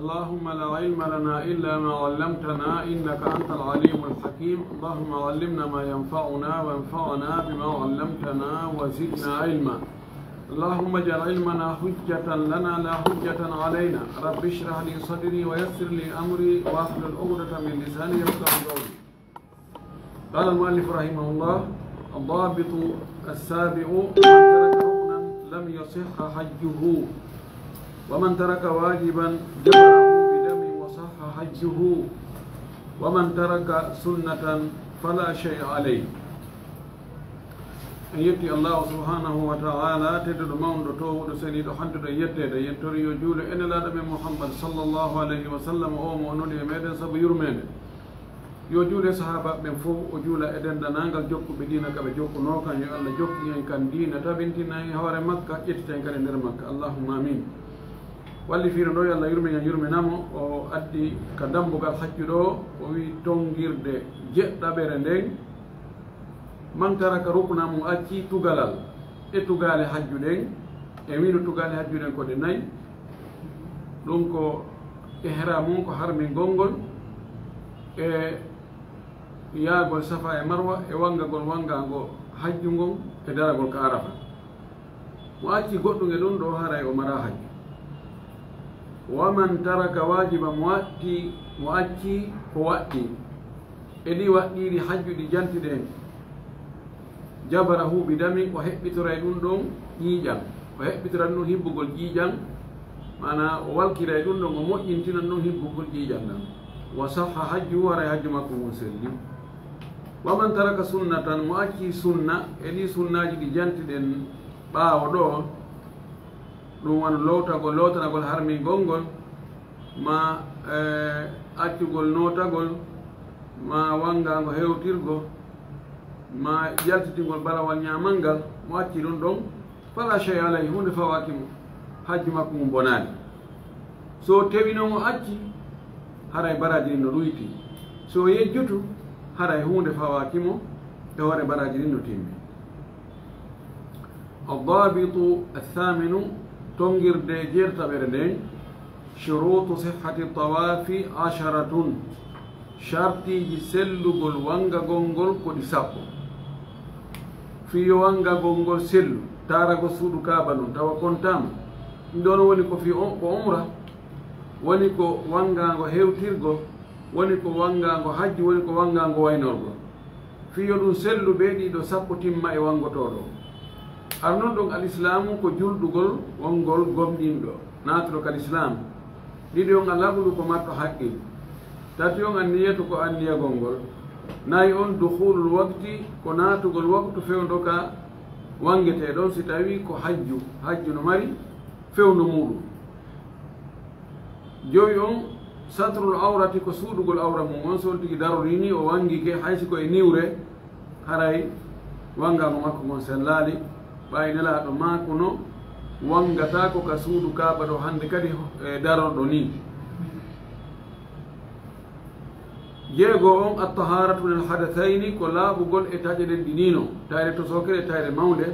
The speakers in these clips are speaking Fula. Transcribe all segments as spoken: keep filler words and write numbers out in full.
اللهم لا علم لنا إلا ما علمتنا إنك أنت العليم الحكيم. اللهم علمنا ما ينفعنا وانفعنا بما علمتنا وزدنا علما. اللهم اجعل علمنا حجة لنا لا حجة علينا. رب اشرح لي صدري ويسر لي أمري واحلل عقدة من لساني يفقهوا قولي. قال المؤلف رحمه الله: الضابط السابع: من ترك ركنا لم يصح حجه، ومن ترك واجبا جبره بدم وصح حجه، ومن ترك سنة فلا شيء عليه. En yetti Allahu subhanahu wa ta'ala, tedduɗo, mawnuɗo, toowuɗo, seniiɗo, handuɗo e yetteede. Yen tori yo juule e Nelaaɗo men Muhammad sallallahu alayhi wa sallam, o mo o nuli e meɗen sabu yurmeende. Yo juule sahaabaaɓe ɓen fof, o juula e denndaangal jokkuɓe diina ka ɓe jokkunoo kan. Yo Allah jokku en kan diina, tabintina en hoore makka, ƴettita en kadi e nder makka. Allahumma amin. Wallifiire ɗo, yo Allah yurme en, yurminamo, o addi ka dambugal hajju ɗo, o wi tonngirde jeɗɗaɓere nden, man taraka rukna, mo acci tugalal e tugaale hajju ɗen, e wino tugaale hajju ɗen ko ɗe nayi. Ɗum ko ihram on, ko harmingol ngol, e yaagol Safa e Marwa, e wangagol wangaango hajju ngon, e daragol ka Arafa. Mo acci goɗɗum e ɗum ɗo, haray o mara hajju. Wa man taraka waajiba, mo acci, mo acci ko waɗɗi e ɗi waɗɗiiɗi hajju ɗi jantiɗen, jabarahu bi damin, o heɓɓitoray ɗum ɗon ƴiiƴan, o heɓɓitoray ɗum ɗon hibbugol ƴiiƴan, maanaa o walkiray ɗum ɗon, o moƴƴintinan ɗum hibbugol ƴiiƴan ɗan. Wa sahha hajju, haray hajju makko ngun selli. Wa man taraka sunnatan, mo acci sunna e ɗi sunnaaji ɗi jantiɗen ɓaawo ɗo, ɗum wano lowtagol, lowtanagol harmingol ngol, ma, eh, accugol nootagol, ma wangaango hewtirgo, ma yaltitingol barawal ñaamal ngal, mo acci ɗum ɗon, fala shay alayhi, huunde fawaaki mo, hajju makko ngun bonaali. So tewino mo acci, haray baraaji ɗin no ɗuyti. So yejjutu, haray huunde fawaaki mo, e hoore baraaji ɗin no timmi. Addabitu athaminu, tonngirde jeertaɓere nden, shurutu sihhati tawaafi asharatun, shartiiji sellugol wangagol ngol ko ɗi sappo. Fii yo wangagol ngol sellu, taaragol suudu Kaaba ndun, tawa kontaama. Ɗum ɗon woni ko fii on, ko umra, woni ko wangaango hewtirgo, woni ko wangaango hajju, woni ko wangaango waynorgo. Fii yo ɗum sellu bee ɗii ɗoo sappo timma e wangotooɗo. Arnol ɗon al-islaamu ko julɗugol, wongol gomɗinɗo, naatuɗo ka lislaam. Ɗiɗi on al-aqlu ko marɗo haqqil. Tati on an-niyatu ko anniyagol ngol. Nayi on dukhulul waqti ko naatugol waqtu fewndo ka wangetee ɗon si tawii ko hajju, hajju no mari fewndo muuɗum. Jowi on, satrul awrati ko suuɗugol awra mum on, so on tigi darorii ni o wangike, hay si ko e niwre, haray wangaango makko ngon sellaali, ɓay Nelaaɗo maakuno, wangataa ko ka suudu Kaaba ɗo hannde kadi, e darorɗo ni. Jeego on, at-taharatu minal hadathayni, ko laaɓugol e taƴe ɗen ɗi nii no, tayre tosookere e tayre mawnde,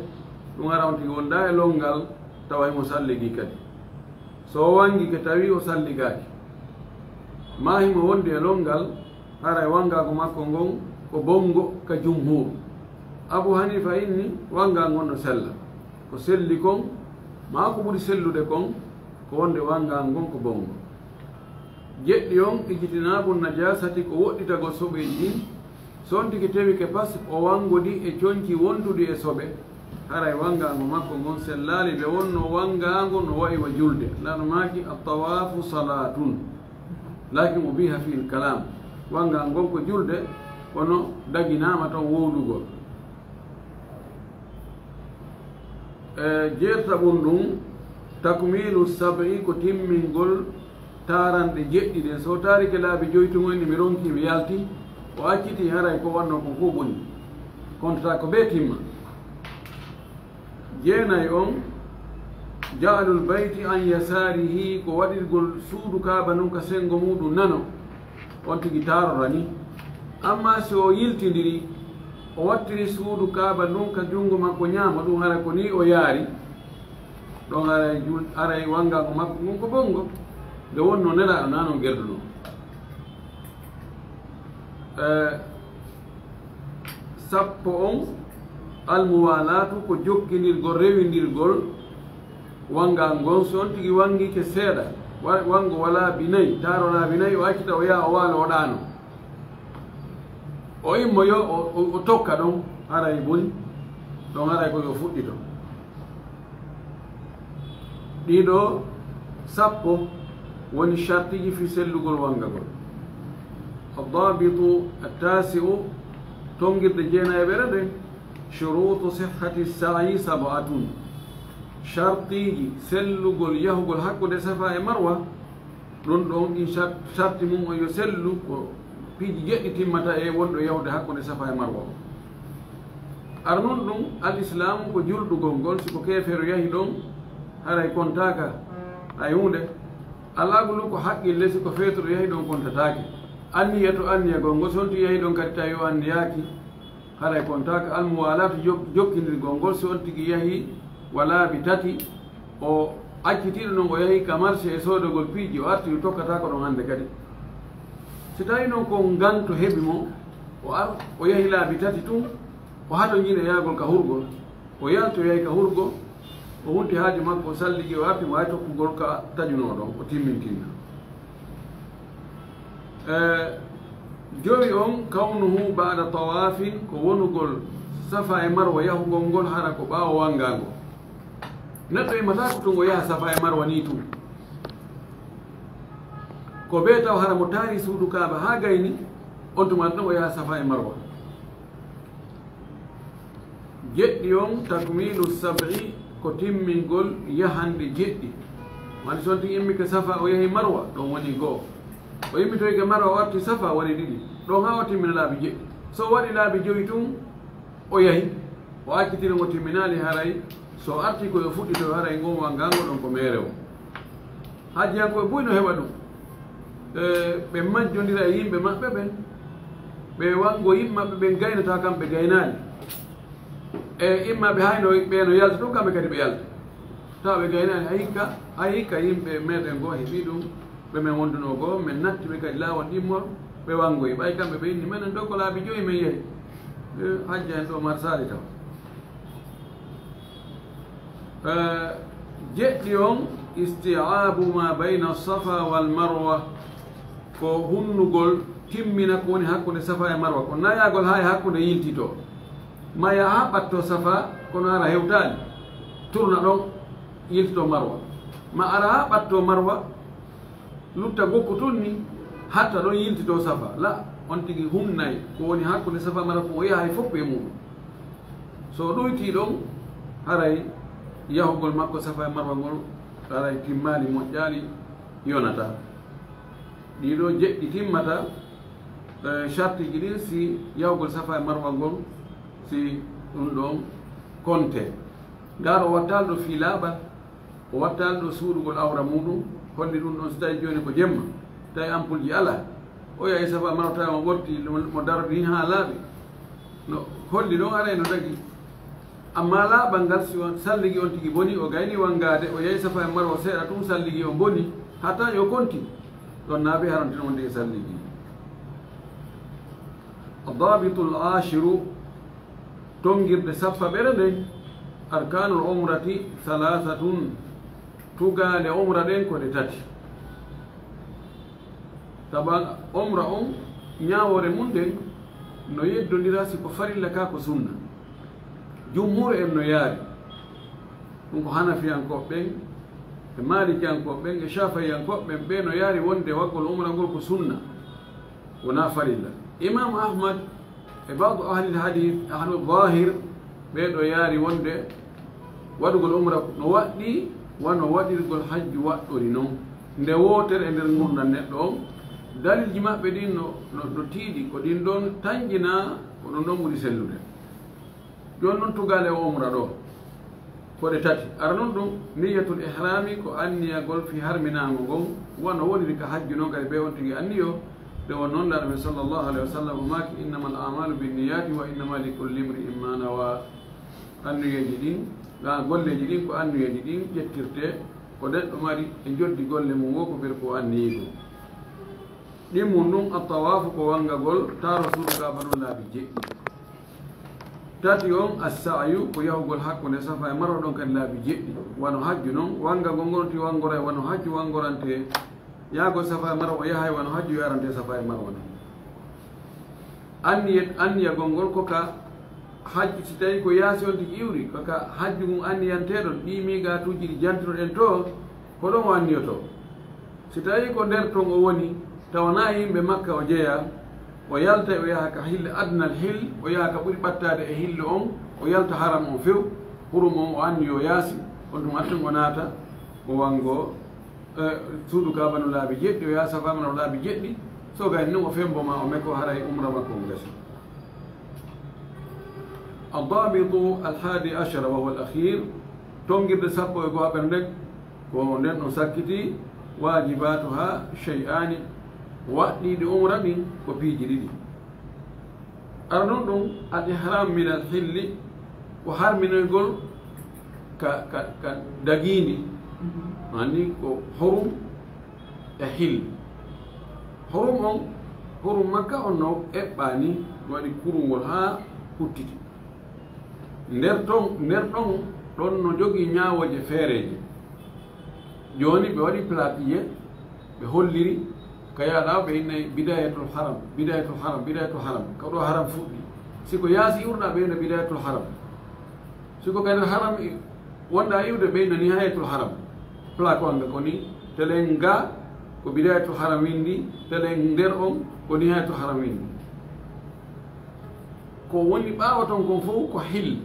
ɗum hara on tigi wondaa e lonngal, tawa himo salligii kadi. So o wangike tawi o salligaaki, maa himo wondi e lonngal, haray wangaago makko ngon ko bonngo ka jumhuur. Abu Hanifa inni wangaango ngon no sella. Ko selli kon, maa ko ɓuri sellude kon, ko wonde wangaango ngon ko bonngo. Jeɗɗi on, ijtinaabu najaasati, ko woɗɗitagol soɓeeji ɗin. So on tigi tewike pas, o wangodi e conci wonduɗi e soɓe, haray wangaango makko ngon sellaali, nde wonno wangaango no wa'i wa julde. Nano maaki, at-tawaafu salaatun, laakin ubiha fihi al-kalaam. Wangaango ngon ko julde, kono daginaama ton wowlugol. E jeertaɓun ɗum, takmilu sab'i, ko timmingol taaranɗe jeɗɗi ɗen. So taarike laabi joy tun, o inni, "Mi ronki, mi yalti," o acciti, haray ko wanno kon fof boni. Kontata ko bee timma. Jeenayi on, ja'alul bayti an yasaarihi, ko waɗirgol suudu Kaaba ndun ka senngo muuɗum nano, on tigi taarora ni. Ammaa si o yiltindiri, o wattiri suudu Kaaba ndun ka junngo makko ñaamo, ɗum haray ko ni o yaari, ɗon haray jul-, haray wangaango makko ngon ko bonngo. Nde wonnoo Nelaaɗo naa non gerduno. E, sappo on, almuwalaatu ko jokkindirgol, rewindirgol, wannga ngon, so on tigi wanngike seeɗa, wa-, wanngo wa laabi nayi, taaro laabi nayi, o accita, o yaha, o waalo, o ɗaano. O immoyo, o, o, o tokka ɗon, haray boni, ɗon haray ko yo fuɗɗito. Ɗiɗo, sappo woni shartiji fii sellugol wanngagol. Addabitu attasi'u, tongirde jeenayeɓere nden, shurutu sihhati sa'i sab'atun. Shartiji sellugol yahugol hakkunde Safa e Marwa, ɗun ɗon in shar-, sharti mum on yo sellu, ko piiji jeɗɗi timmata e wonɗo yahude hakkunde Safa e Marwa on. Ar non ɗun, al islaamu ko julɗugol ngol, si ko keefeero yahi ɗon, haray kontaaka hay huunde. Al aqlu ko haqqille, si ko feetuɗo yahi ɗon kontataake. Anniya to anniyagol ngol, si on tigi yahi ɗon kadi tawi o anniyaaki, haray kontaaka. Al muwalaatu jok-, jokkindirgol ngol, si on tigi yahi wa laabi tati, o accitiiɗo non, o yahi ka marché e soodagol piiji, o arti, o tokkataako ɗon hannde kadi. Si tawii non ko nganto heɓi mo, o ar-, o yahi laabi tati tun, o hatonjini e yahgol ka hurgol, o yalti, o yahi ka hurgo, o hunti haaju makko, o salligi, o arti mo hay tokkugol ka taƴunoo ɗon, o timmintinna. E, jowi on, kawnuhu ba'da tawaafin, ko wonugol Safa e Marwa yahugol ngol hara ko ɓaawo wanngaango. Neɗɗo immataa ko tun o yaha Safa e Marwa nii tun. Ko bee taw hara mo taari suudu Kaaba haa gayni, on tuma ɗon o yaha Safa e Marwa. Jeɗɗi on, takmilu sab'i, ko timmingol yahannde jeɗɗi. Wani so on tigi immike Safa, o yahi Marwa, ɗon woni go'o. O immitoyike Marwa, o arti Safa, woni ɗiɗi. Ɗon haa o timmina laabi jeɗɗi. So o waɗi laabi jowi tun, o yahi. O accitiri, o timminaali, haray so o arti ko yo fuɗɗito, haray ngon wanngaango ɗon ko meere o. Hajjiyankooɓe buy no heɓa ɗum. E, ɓe majjondira e yimɓe maɓɓe ɓen. Ɓe wanngo yimɓe maɓɓe ɓen gaynata, kamɓe gaynaali. E, imma ɓe hayno, ɓe no yalta ɗum, kamɓe kadi ɓe yalta. Tawa ɓe gaynaali, hay hikka, hay hikka yimɓe meɗen goo heɓi ɗum, ɓe men wondunoo goo, men natti ɓe kadi laawol ɗimmol, ɓe wanngoyi. Ɓay kamɓe ɓe inni, menen ɗoo ko laabi joyi men yehi. E, hajja en ɗoo marsaali taw. Eh, jeɗɗi on, isti'aabu ma bayna Safa wal Marwa, ko hunnugol, timmina ko woni hakkunde Safa e Marwa, ko nayaagol haa e hakkunde yiltitoo. Ma yaha haa ɓattoo Safa, kono ara hewtaali, turna ɗon, yiltitoo Marwa. Ma ara haa ɓattoo Marwa, lutta gokku tun ni, hatta ɗon yiltitoo Safa. La, on tigi hunnay ko woni hakkunde Safa Marwa, ko o yaha e fof e muɗum. So o ɗoytii ɗon, haray yahugol makko Safa e Marwa ngol, haray timmaali, moƴƴaali, yonataa. Ɗii ɗoo jeɗɗi timmata, eh, shartiiji ɗin, si yahugol Safa e Marwa ngol, si ɗum ɗon konte. Ngaa ɗo wattaali ɗo fii laaɓal, o wattaali ɗo suuɗugol awra muɗum, holli ɗum ɗon, si tawi jooni ko jemma, tawi ampulji alaa, o yahi Safa Marwa tawi mo ɓorti, mo, mo darodi haa laaɓi. No holli ɗon, aray no dagi. Amma laaɓal ngal, si on salligi on tigi boni, o gayni wangaade, o yahi Safa e Marwa seeɗa tun, salligi on boni, hatta yo konti. Ɗon naa ɓe harantin wonde e salligi. Addabitul ashiru, tongirde sappaɓere nden, arkanul umrati thalathatun, tugaale umra ɗen ko ɗe tati. Taban umra on, ñaawoore mun nden no yeddondira si ko farilla ka ko sunna. Jumhur en no yaari. Ɗum ko Hanafiyankooɓe ɓen, e Maalikiyankooɓe ɓen, e Shafi'iyankooɓe ɓen, ɓe no yaari wonde waggol umra ngol ko sunna, wonaa farilla. Imam Ahmad e ba'du ahlil hadith, ahlu zahir, ɓee ɗoo yaari wonde waɗugol umra no waɗɗii wano waɗirgol hajju waɗɗori non. Nde wootere e nder ngurndan neɗɗo on, dalilji maɓɓe ɗin no, no, no tiiɗi, ko ɗin ɗon tanƴinaa, ko ɗum ɗon ɓuri sellude. Jooni non tugaale o umra ɗoo, ko ɗe tati. Ara non ɗum, niyyatul ihrami, ko anniyagol fii harminaango ngon, wano woniri ka hajju non, kadi ɓe on tigi anniyo. Nde won non, Laaɗo men sallallahu alayhi wa sallam o maaki, "Innamal a'malu binniyati wa innama likulli imri'in ma nawa." Anniyeeji ɗin, ga golleeji ɗin, ko anniyeeji ɗin ƴettirte, Ko neɗɗo mari e njoddi golle mum wo ko fir ko anniyi ɗum. Ɗimmum ɗum attawaafu ko wanngagol taaro suudu Kaaba ndun laabi jeɗɗi. Tati on assa'yu ko yahugol hakkunde Safa e Marwa ɗon kadi laabi jeɗɗi. Wano hajju non, wanngagol ngol ti wanngora e wano hajju wanngorante. Yahagol Safa e Marwa o yahay wano hajju yarante Safa e Marwa non. Anniye, anniyagol ngol ko ka hajju, si tawi ko yaasi on tigi iwri, ko ka hajju ngun anniyanteɗon, ɗi miigaatuuji ɗi jantinoɗen to, ko ɗon o anniyoto. Si tawi ko nder ton o woni, tawa na e yimɓe Makka o jeya, o yalta o yaha ka hille adnal hil, o yaha ka ɓuri ɓattaade e hillo on, o yalta haram on few, hurum on o anniyo yaasi, on tuma tun o naata, o wanngo, eh, suudu Kaaba no laabi jeɗɗi, o yaha Safa no laabi jeɗɗi, so gayni non o fembo ma o meko haray umra makko on gasi. الضابط الحادي عشر وهو الأخير, tonngirde sappo e goo aɓere nden, ko nden ɗon sakkiti, واجباتها شيئان, waɗɗiiɗi umra ɗin ko piiji ɗiɗi. Ara non ɗum, الإحرام من الحل, ko harminoygol ka, ka, ka dagiindi, maani ko hurum e hil. Hurum on, hurum Makka on no eɓɓaani, waɗi kurungol haa huttiti. Nder ton, nder ɗon, ɗon no jogii ñaawooje feereeje. Jooni ɓe waɗi plaqueje, ɓe holliri, ka yaaɗa ɓe innay Bidayatul Haram, Bidayatul Haram, Bidayatul Haram. Ka ɗo haram fuɗɗi. Si ko yaasi iwruɗa ɓe inna Bidayatul Haram. Si ko ka nder haram i-, wonɗa iwde ɓe inna Nihayatul Haram. Plaque on ɓe ko ni, telen ga ko Bidayatul Haram winndi, telen nder on ko Nihayatul Haram winndi. Ko woni ɓaawo ton kon fof ko hil.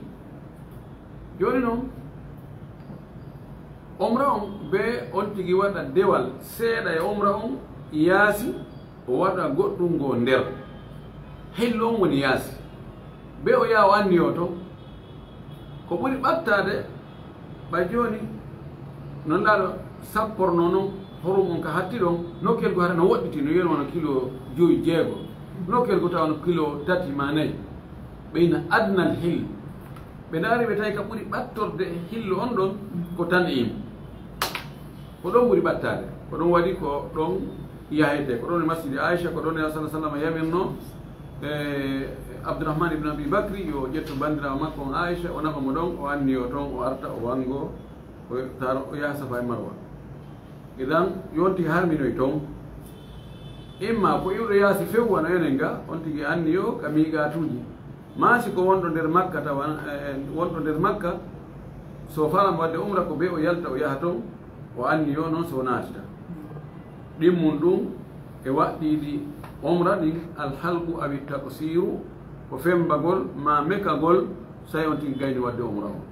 Jooni non, omra on, be on tigi waɗa dewal seeɗa e omra on yaasi, o waɗa goɗɗum ngo nder. Hillo on woni yaasi. Be o yaha o anniyo ton. Ko ɓuri ɓattaade, ɓay jooni, non laaɗo sapporno non, horum on ka hatti ɗon, nokkel go hara no woɗɗiti, no yoni wona kilo joyi, jeego. Nokkel go tawa no kilo tati ma nayi. Ɓe ina adnal hil. Ɓe ndaari ɓe tawi ka ɓuri ɓattorde e hillo on ɗon ko Tan'im. Ko ɗon ɓuri ɓattaade. Ko ɗum waɗi ko ɗon yahete. Ko ɗon e masjidi Aisha, ko ɗon e Rasul sallallahu alaihi wasallam yamirno, e, Abdurrahman ibn Abi Bakri, yo ƴettu bandiraawo makko on Aisha, o naɓa mo ɗon, o anniyo ton, o arta, o wango, o taaro, o yaha Safa e Marwa. Idan, yonti harminoy ton. Imma ko iwɗo yaasi few wano enen ga, on tigi anniyo ka miiqaatuuji. Maa si ko wonɗo nder Makka tawa, eh, eh, wonɗo nder Makka, so faalaama waɗde umra ko be o yalta o yaha ton, o anniyo non so naatita. Ɗimmun ɗum e waɗɗiiɗi umra ɗin, alhalqu awi taqsiru, ko fembagol maa mekagol, so tawi on tigi gayni waɗde umra on.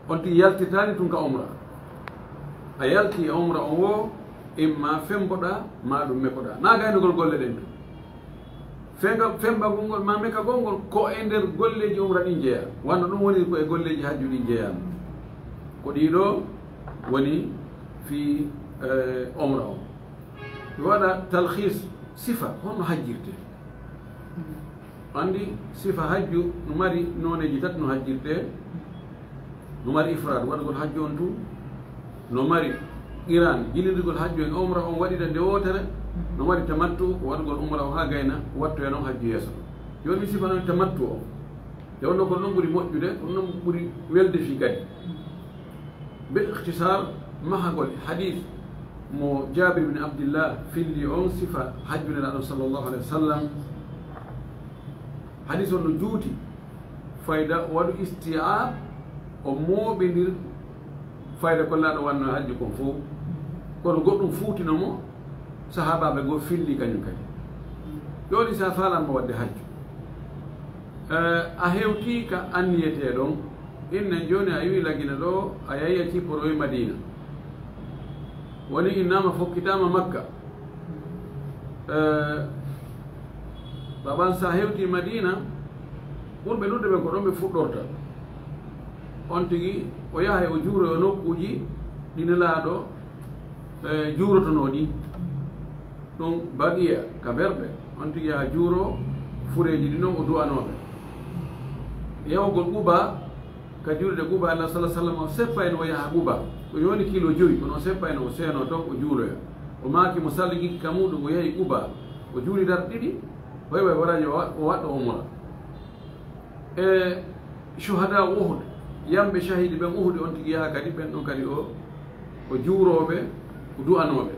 On tigi yaltirtaani tun ka umra. A yalti e umra on wo, imma femboɗaa, maa ɗum mekoɗaa. Naa gaynugol golle ɗen tun. Fenga-, fembagol ngol maa mekagol ngol ko e nder golleeji umra ɗin jeyaa. Wano ɗum woni ko e golleeji hajju ɗin jeyaa. Ko ɗiɗo woni fii, eh, umra on. Mi waɗa talhiis sifa, honno hajjirte? Anndi sifa hajju no mari nooneeji tati no hajjirte. No mari ifraad, waɗugol hajju on tun. No mari qiran, jilindirgol hajju en umra on waɗira nde wootere. No mari tamattu, ko waɗugol umra on haa gayna, wattoya non hajju yeeso. Jooni sifa non tamattu o. Nde wonno ko non ɓuri moƴƴude, ko non ɓuri welde fii kadi. Bil ikhtisar, mahagol hadith mo Jabir bin Abdillah filli on sifa hajju Nelaaɗo sallallahu alaihi wasallam. Hadith on no juuti, fayda waɗu isti'ab, o mooɓindir fayda ko Nelaaɗo wanno hajju kon fow. Kono goɗɗum fuutino mo, sahaabaaɓe goo filli kañum kadi. Jooni sa faalanma waɗde hajju, eh, a hewtii ka anniyetee ɗon, innen jooni a iwi Lagina ɗo, a yahi a cipporoyi Madina. Woni innama fokkitama Makka. Eh, Baban sa hewtii Madina, ɓurɓe ɗuuɗde ɓen ko ɗon ɓe fuɗɗorta. On tigi o yahay o juuroyo nokkuuji ɗi Nelaaɗo, eh, juurotonoo ɗi. Ɗum Baqiya ka Berɓe, on tigi yaha juuro fureeji ɗi non o du'anooɓe. Yahugol Quba, ka juulde Quba, Annabi sallallahu alaihi wasallam o seppa en o yaha Quba. O yoni kilo jowi, kono o seppayno, o seeno toon, o juuloya. O maaki mo salligiki ka muuɗum, o yahi Quba, o juuli darɗe ɗiɗi, o heɓa baraji, o wa-, o waɗɗo umra. E shuhada Uhud, yamɓe shahidi ɓen Uhud, on tigi yaha kadi, ɓen ɗon kadi o, o juurooɓe, o du'anooɓe.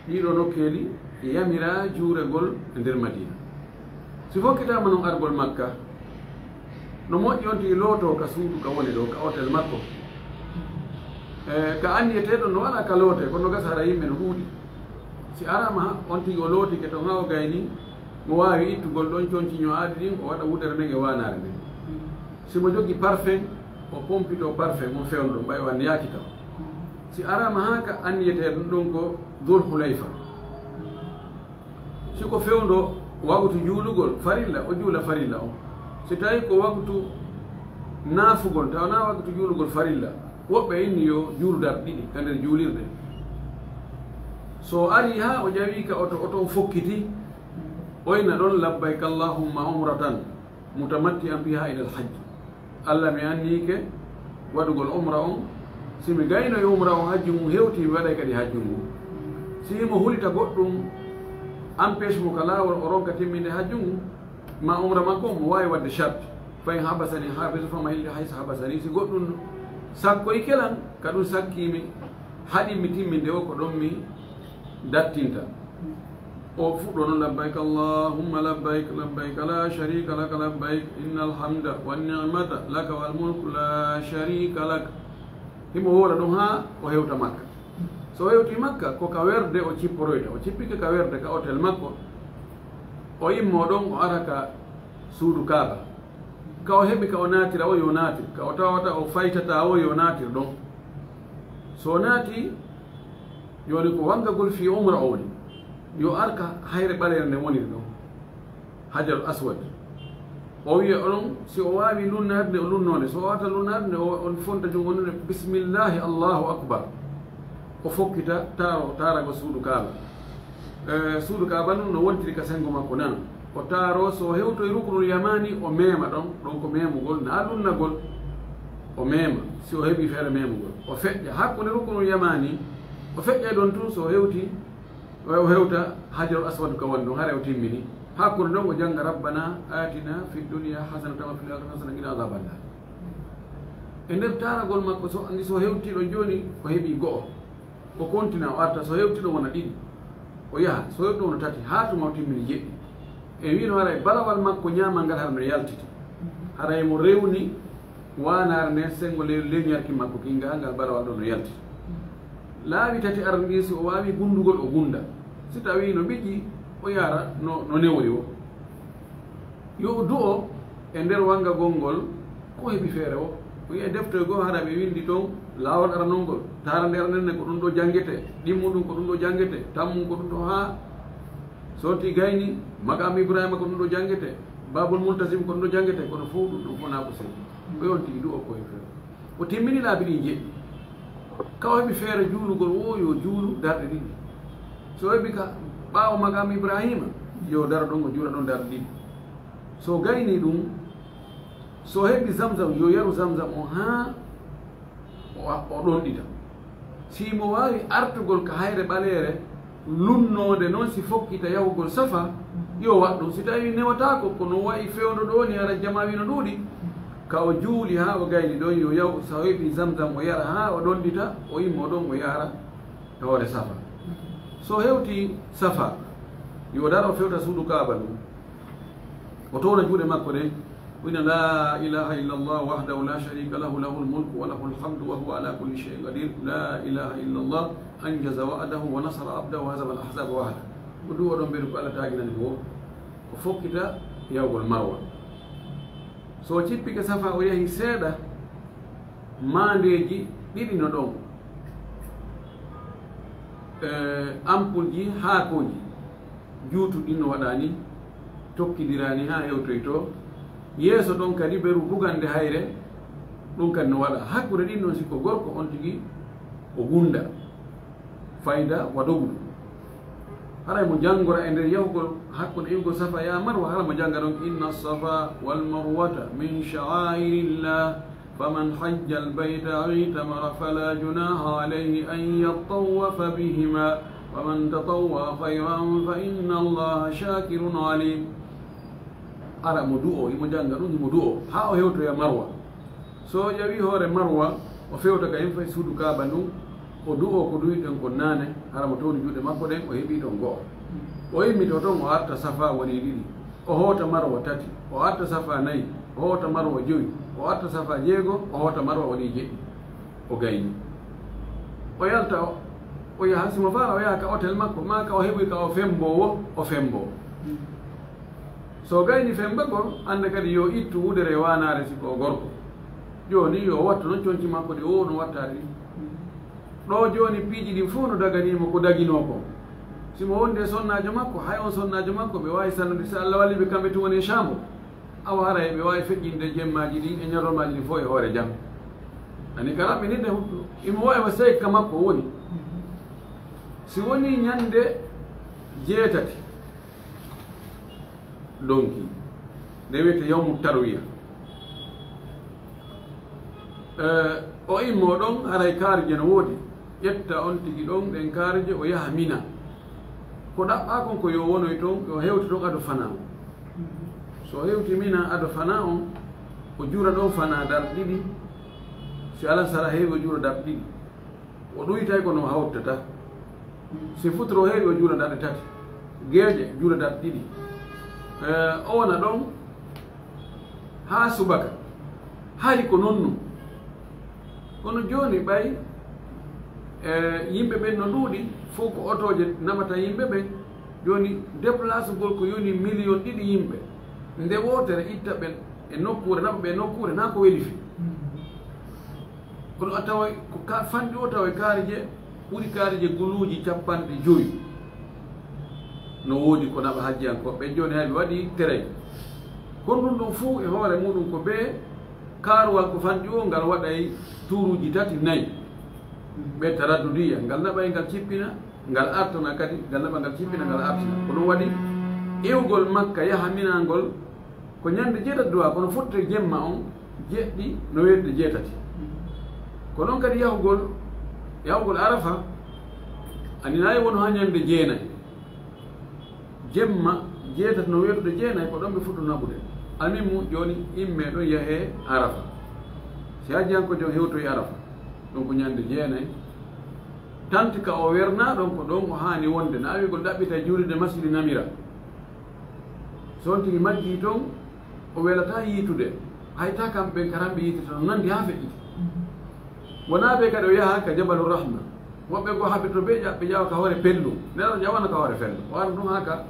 Ɗiɗo nokkeeli yamira juuregol e nder Madina. Si fokkitaama non argol Makka, no moƴƴi on tigi looto ka suudu ka woni ɗo, ka hotel makko. E, ka anniyeteeɗo no waɗa ka loote, kono gasa hara yimɓe no ɗuuɗi. Si araama ha, on tigi o lootike ton ha o gayni, mo waawi ittugol ɗon conci ño'aaɗi ɗin, o waɗa wudere nden e waanaare nden. Si mo jogi parfum, o pompito parfum mo fewndo ɗon, ɓay o anniyaaki taw. Si araama ha ka anniyetee ɗum ɗon ko Dhul Hulayfa. Si ko fewndo waktu juulugol farilla, o juula farilla on. Si tawi ko waktu naafugol, tawa na waktu juulugol farilla, woɓɓe inni yo juulu darɗe ɗiɗi ka nder juulirde. So o ari ha o ƴawi ka oto, oto o fokkiti, o inna ɗon, "Labbayka Allahumma umratan mutamatti'an biha ila al-hajj." Allah, mi anniyike waɗugol umra on. Si mi gaynoyi umra on, hajju ngun hewti, mi waɗay kadi hajju ngun. Si himo hulita goɗɗum empêche mo ka laawol, o ronka timminde hajju ngun, ma umra makko, mo waawi waɗde charte. Fa in habasani habisu fa mahilli haysu habasani. Si goɗɗum sakkoyike lan, ka ɗum sakkii mi, haɗi mi timminde o, ko ɗon mi dattinta. O fuɗɗono, "Labbayk Allahumma labbayk, labbayk la sharika lak, labbayk, innal hamda wan ni'mata laka wal mulku la sharika lak." Himo woola ɗum haa o hewta Makka. So o hewti Makka, ko ka werde o cipporoyta. O cippike ka werde ka hotel makko, o immo ɗon, o ara ka suudu Kaaba. Ka o heɓi ka o naatira o, yo naatir. Ka o tawata o faytata o, yo naatir ɗon. So o naati, jooni ko wangagol fii umra o woni. Yo ar ka hayre ɓaleere nde woniri ɗon. Hajarul Aswad. O wiya onon, si o waawi lunnaade nde, o lunnoo nde. So o waawata lunnaade nde, o, on fonta junngo nde, "Bismillahi, Allahu Akbar." O fokkita taaro, taarago suudu Kaaba. E, suudu Kaaba nun no wontiri ka sengo makko nana. O taaro, so o hewtoyi ruknul yamani, o meema ɗon, ɗon ko meemugol, na lunnagol. O meema, si o heɓi feere meemugol. O feƴƴa hakkunde ruknul yamani, o feƴƴa ɗon tun, so o hewti, o, o hewta Hajarul Aswad ka woni ɗon, hara o timmini. Hakkunde ɗon o jannga, "Rabbana atina fid dunya hasanatan wa fil akhirati hasanatan wa qina adhaban nar." E nder taaragol makko, so anndi so hewti ɗon jooni, o heɓi go'o. O kontina, o arta, so hewti ɗon wona ɗiɗi. O yaha, so hewti ɗon wona tati, haa tuma o timmini jeɗɗi. E wiino haray balawal makko ñaamal ngal hara no yaltiti. Haray mo rewni waanaare nden, sengo le-, leñarki makko kin ngal, ngal balawal ɗon no yaltiti. Laabi tati arani ɗin, si o waawi gundugol, o gunda. Si tawi no ɓiƴƴi, o yara no, no newori o. Yo o du'o e nder wangagol ngol, ko heɓi feere o. O yi'a defte goo hara ɓe windi ton laawol aranol ngol. Taarande aranel ne ko ɗum ɗo janngetee, ɗimmuɗum ko ɗum ɗo janngetee, tammum ko ɗum ɗo haa. So ti gayni, Maqam Ibrahima ko ɗum ɗo janngetee, Babul Multazim ko ɗum ɗo janngetee, kono fof ɗum ɗum fof naa ko seli. O yonti du'o ko heɓi feere. O timmini laabi ɗin jeɗɗi. Ka o heɓi feere juulugol, o yo juulu darɗe ɗiɗi. So o heɓi ka ɓaawo Maqam Ibrahima, yo daro ɗon, o juula ɗon darɗe ɗiɗi. So gayni ɗum, so heɓi Zamzam, yo yaru Zamzam on haa o, o ɗonɗita. Si mo waawi artugol ka hayre ɓaleere, lunnoonde noon, si fokkita yahugol Safa, yo waɗ ɗum. Si tawi newataako, ko no wayi fewndo ɗo ni, hara jamaa wi no ɗuuɗi, ka o juuli haa o gayni ɗon, yo yahu, so heɓi Zamzam, o yara haa o ɗonɗita, o immo ɗon, o yahra e hoore Safa. So hewti Safa, yo daro fewta suudu Kaaba ndun. O towna juuɗe makko ɗen, o ina, "La ilaha illallah wahdahu la sharika lahu, lahul mulku wa lahul hamdu wa huwa ala kulli shay'in qadir. La ilaha illallah anjaza wa'dahu wa nasara abdahu wa hazama al-ahzaba wahda." Ko ɗum oɗon mbeɗu ko Allah taaginani ko, o fokkita yahugol Marwa. So o cippike Safa, o yahi seeɗa, maandeeji ɗiɗi no ɗon. E, ampulji haakooji. Juutuɗi no waɗa ni, tokkidira ni haa hewtoytoo. Yeeso ɗon kadi beru bugande hayre, ɗum kadi no waɗa. Hakkunde ɗin ɗon, si ko gorko, on tigi o gunda. Fayda wa dogudu. Haray mo janngora e nder yahugol hakkunde iwgol Safa yaa Marwa, hara mo jannga ɗon, "Inna Safa wal Marwata min sha'airillah." فمن حج البيت أو اعتمر فلا جناح عليه أن يطوف بهما ومن تطوع خيرا فإن الله شاكر عليم. Ara mo du'o, himo jannga ɗum, himo du'o, haa o hewtoya Marwa. So o ƴawi hoore Marwa, o fewta ka en fay suudu Kaaba ndun, o du'o ko duwiɗen kon naane, hara mo towni juuɗe makko ɗen, o heɓi ton go'o. O immito ton, o arta Safa woni ɗiɗi, o hoota Marwa tati, o arta Safa nayi, o hoota Marwa jowi, o arta Safa jeego, o hoota Marwa woni jeɗɗi. O gayni. O yalta, o, o yaha, si mo faala, o yaha ka hotel makko, maa ka o heɓi ka o femboowo, o femboo. So gayni fembagol, annda kadi yo ittu wudere e waanaare si ko o gorko. Jooni yo wattu non conci makko ɗi o wowno wattaade ɗin. Ɗoo jooni piiji ɗin fof no daganiimo ko daginoo kon. Si mo wondi e sonnaajo makko, hay on sonnaajo makko, ɓe waawi sallude, si Alla walli ɓe kamɓe tun woni e caambo. Awa haray ɓe waawi feƴƴinde jemmaaji ɗin e ñalormaaji ɗin fof e hoore jam. Ani ka raɓɓinirde huɗo, imo waawi wa sey ka makko woni. Si wonii ñande jeetati, donki, nde wiyetee yawmu tarwiya. Eh, o immoo ɗon, haray kaarije no woodi. Ƴetta on tigi ɗon, ɗen kaarije, o yaha Mina. Ko ɗaɓɓaa kon ko yo wonoy ton, yo hewti ton ado fanaa on. So o hewti Mina ado fanaa on, o juura ɗon fanaa darɗe ɗiɗi. Si alasara heewi, o juura darɗe ɗiɗi. O ɗuytay kono o hawtataa. Si futuro heewi, o juula darɗe tati. Geeƴe, juula darɗe ɗiɗi. Eh, o wona ɗon haa subaka. Hari ko non non. Kono jooni ɓay, eh, yimɓe ɓen no ɗuuɗi, fof ko otooje naɓata yimɓe ɓen. Jooni, déplacegol ko yoni miliyon ɗiɗi yimɓe nde wootere, itta ɓen e nokkuure, naɓa ɓe e nokkuure, naa ko weli fii. Kono a taway ko ka fanɗi o, taway kaarije ɓuri kaarije guluuji capanɗe jowi. No woodi ko naɓa hajjiyankooɓe ɓen jooni, hay ɓe waɗi terrain. Kono ɗum ɗon fuu e hoore muɗum ko bee kaaruwal ko fanɗi o, ngal waɗay tuuruuji tati, nayi. Ɓe taraddudiya, ngal naɓay ngal cippina, ngal artana kadi, ngal naɓa ngal cippina, ngal artina. Ko ɗum waɗi iwgol Makka yaha Mina ngol ko ñande jeetati duwa, kono fotte jemma on jeɗɗi no weetude jeetati. Ko ɗon kadi yahugol, yahugol Arafa, ani nayi won haa ñande jeenayi. Jemma jeetati no weetude jeenayi, ko ɗon ɓe fuɗɗo naɓude. Almuhimmu, jooni imme ɗon yahee Arafa. Si hajjiyanko jon hewtoyi Arafa, ɗum ko ñande jeenayi. Tanti ka o wernaa ɗon, ko ɗon o haani wonde. Na wi'ugol ɗaɓɓita juulirde Masjidi Namira. So on tigi majjii ton, o welataa yiitude. Hay ta kamɓe ɓen karamɓe yiitata no nandi haa feƴƴiti. Wonaa ɓe kadi o yaha ka Jabalu Rahma. Woɓɓe goo haɓirto ɓe ƴa-, ɓe ƴawa ka hoore pellu. Nela ƴawana ka hoore pellu. O ara ɗum haa ka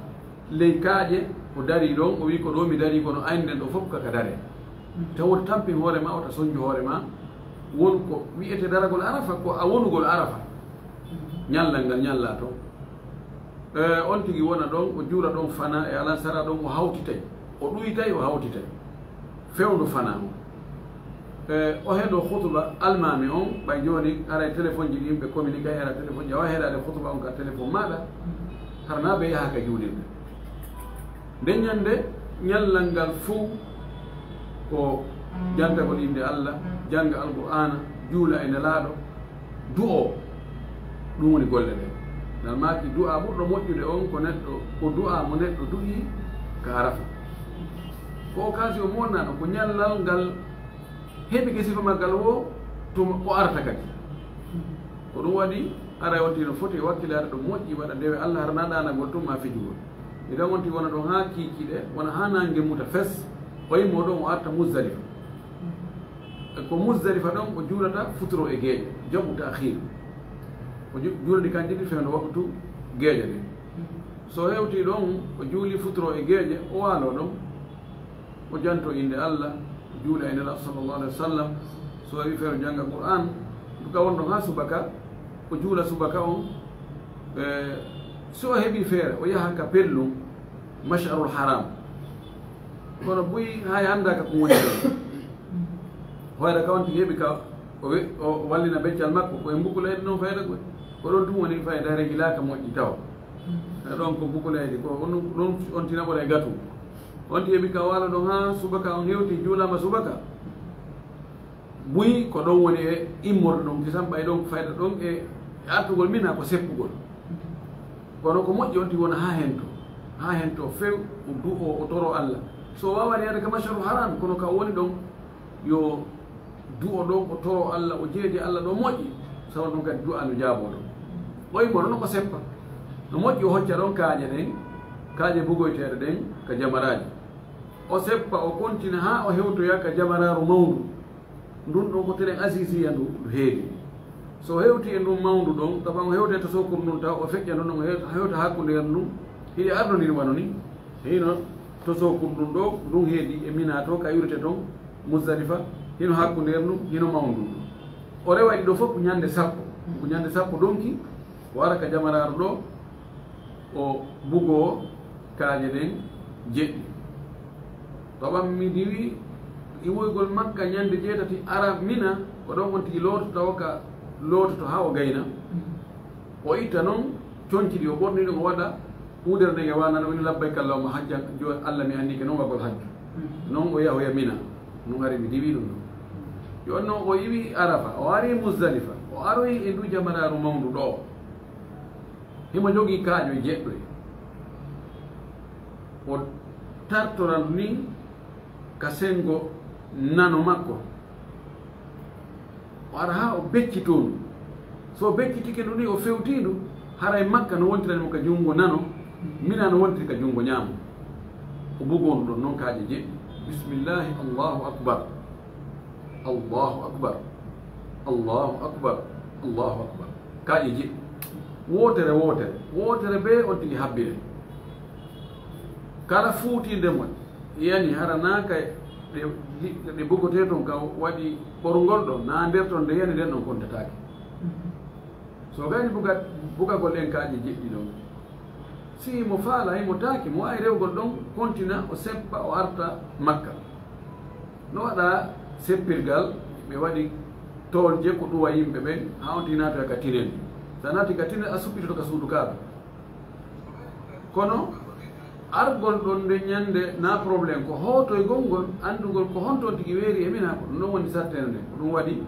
ley kaaƴe, o darii ɗon, o wi'i, "Ko ɗoo mi darii, kono aynden ɗoo fof ka ka daree." Taw wota tampin hoore ma, wota sonju hoore ma. Won ko wi'etee daragol Arafa, ko a wonugol Arafa. Ñallal ngal ñallaa ton. Eh, on tigi wona ɗon, o juura ɗon fanaa e alansara ɗon, o hawtitay. O ɗuytay, o hawtitay. Fewndo fanaa on. Eh, o heɗo hutuba almaami on, ɓay jooni aray téléphone ji ɗin ɓe communiqué, era téléphone ji, a wawi heɗaade hutuba on ka téléphone maaɗa, hara na ɓe yaha ka juulirde. Nden ñande, ñallal ngal fow ko jantagol innde Allah, jannga Alqur'aana, juula e Nelaaɗo, du'o. Ɗum woni golle ɗe. Ngal maaki du'a ɓurɗo moƴƴude on ko neɗɗo, ko du'a mo neɗɗo du'i ka Arafa. Ko occasion mo wonnano, ko ñallal ngal heɓi ke sifa maggal wo, tuma o arata kadi. Ko ɗum waɗi, aray on tigi no foti wakkilaade ɗo moƴƴi, waɗa ndewe Allah, hara na ɗaanagol tun ma fijugol. Idan on tigi wona ɗon haa kiikiiɗe, wona haa naange muta fes, o immo ɗon, o arta Muzdalifa. E ko Muzdalifa ɗon o juulata futuro e geeƴe, jam'u ta'khir. O ju-, juulani kan ɗiɗi fewndo waqtu geeƴe ɗen. So hewti ɗon, o juuli futuro e geeƴe, o waalo ɗon. O janto innde Allah, o juula e Nelaaɗo sallallahu alaihi wasallam, so waɗi feere o jannga Qur'an, duka won ɗon haa subaka, o juula subaka on, e, so o heɓi feere, o yaha ka pellum, Mash'arul Haram. Kono buy hay annda ka ko woni ɗon. Hoyra ka on tigi heɓi ka, o we-, o wallina beccal makko, ko e mbukula en non fayda ko. Ko ɗon tun woni fayda, regilaka moƴƴi taw. E ɗon ko bukuleeje, ko on, ɗon on tina ɓora e gatu. On ti heɓi ka waalo ɗon haa subaka, on hewti juulaama subaka. Buy ko ɗon woni e immorde ɗon, kisan ɓay ɗon fayda ɗon e artugol Mina ko seppugol. Kono ko moƴƴi on tigi wona haa hento, haa hento few, o du'o, o toro Allah. So o waawani yaade ka Masharul Haram, kono ka o woni ɗon, yo du'o ɗon, o toro Allah, o jeedi Allah ɗo moƴƴi, sabu ɗum kadi du'a no jaaboo ɗon. O immoro no ko seppa. No moƴƴi o hocca ɗon kaaƴe ɗen, kaaƴe bugoyteeɗe ɗen ka jamaraaji. O seppa, o kontina haa o hewtoya ka jamaraaru mawndu. Ndun ɗon ko teren asisiya ndu, ndu heedi. So o hewti e ndun mawndu ɗon, taban o hewta e tosokuru ndun taw, o feƴƴa ndun ɗon, o hewta, hewta hakkunde ndun. Hiɗi ardondiri wano ni. Hino tosokuru ndun ɗo, ndun heedi e Mina to, ka iwrete ton, Muzdalifa, hino hakkunde ndun, hino mawndu ndun. O rewa ɗi ɗo fof ko ñande sappo. Ko ñande sappo ɗonki, o ara ka jamaraaru ɗo, o bugoo kaaƴe ɗen jeɗɗi. Taban mi diwi iwoygol Makka ñande jeetati, ara Mina, ko ɗon on tigi loototo, tawa ka loototo haa o gayna. O itta non conci ɗi o ɓorni ɗum, o waɗa wudere nden e waana no woni: "Labbayka Allahumma hajjan", jo Allah mi anndike non waɗgol hajju. Non o yahoya Mina, non ari mi diwi ɗum ɗon. Yo non o iwi Arafa, o ari Muzdalifa, o aroyi e ndu jamaraaru mawndu ɗo. Himo jogii kaaƴe jeɗɗo. O tartora ni ka sengo nano makko. O ara haa o beccitoo ndu. So o beccitike ndu ni, o fewtii ndu, haray Makka no wontirani mo ka junngo nano, Mina no wontiri ka junngo ñaamo. O bugoo ndu ɗon non kaaƴe jeɗɗi. Bismillahi, Allahu akbar. Allahu akbar. Allahu akbar. Allahu akbar. Kaaƴe jeɗɗi. Wootere, wootere. Wootere bee on tigi habbire. Kala fuutiinde mo yani, hara naa ka ɗe, ɗe bugotee ton ka waɗi ɓorngol ɗon, naa nder ton nde yani nden ɗon kontataake. So gayni buga-, bugagol en kaaƴe jeɗɗi ɗon. Si mo faala, himo taaki, mo waawi rewgol ɗon, kontina, o seppa, o arta Makka. No waɗa seppirgal, ɓe waɗi toolje ko ɗuwa yimɓe ɓen, haa on tigi naatoya ka tinel. Sa naati ka tinel, a suɓɓitoto ka suudu Kaaba. Kono argol ɗon nden ñande na problème, ko hootoygol ngol, anndugol ko honto on tigi weeri e Mina, ko ɗum ɗon woni sarteende nden. Ko ɗum waɗi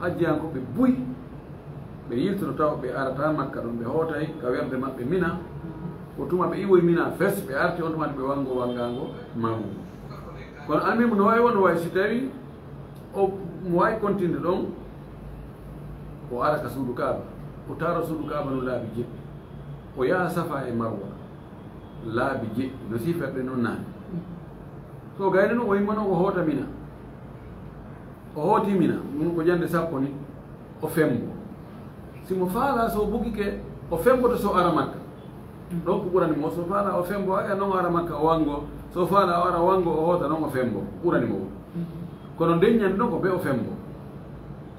hajjiyankooɓe buy ɓe yiltoto tawa ɓe arata Makka ɗon, ɓe hootay ka werde maɓɓe Mina. Ko tuma ɓe iwoyi Mina fes, ɓe arti on tuma ɓe wanngo wanngaango mawngo. Kono almuhimu no waawi won, no waawi si tawi o, mo waawi kontinde ɗon, o ara ka suudu Kaaba, o taaro suudu Kaaba no laabi jeɗɗi, o yaha Safa e Marwa laabi jeɗɗi, no sifirɗen non naane. So gayni non o immano o hoota Mina. O hooti Mina, ɗum ko ñande sappo ni, o fembo. Si mo faala, so o bugike, o femboto so ara Makka. Ɗon ko ɓurani mo, so faala o fembo, aya non o ara Makka, o wanngo. So faala o ara wanngo, o hoota non o fembo. Ɓurani mo. Kono nden ñande ɗon ko be o fembo.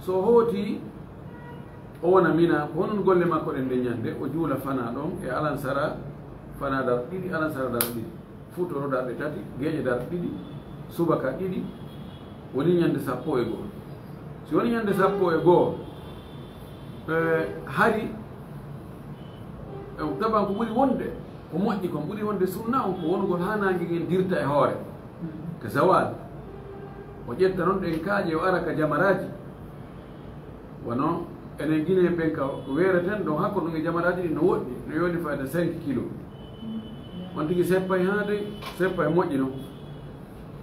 So o hooti, o wona Mina, ko honon golle makko ɗen nden ñande, o juula fana ɗon e alansara, fana dar ɗiɗi, alansara dar ɗiɗi. Futoro darɗe tati, geeƴe darɗe ɗiɗi, subaka ɗiɗi, woni ñande sappo e goo. Si woni ñande sappo e goo, eh, hari, eh, taban ko ɓuri wonde, ko moƴƴi kon, ɓuri wonde sunna on ko wonugol haa naange ngen dirta e hoore, ka zawal. O ƴetta non ɗen kaaƴe, o ara ka jamaraaji. Wano enen Guinéen ɓen ka weereten ɗon, hakko ɗum e jamaraaji ɗin no woɗɗi, no yoni fayda cinq kilo. On tigi seppay haa dey, seppay moƴƴi non.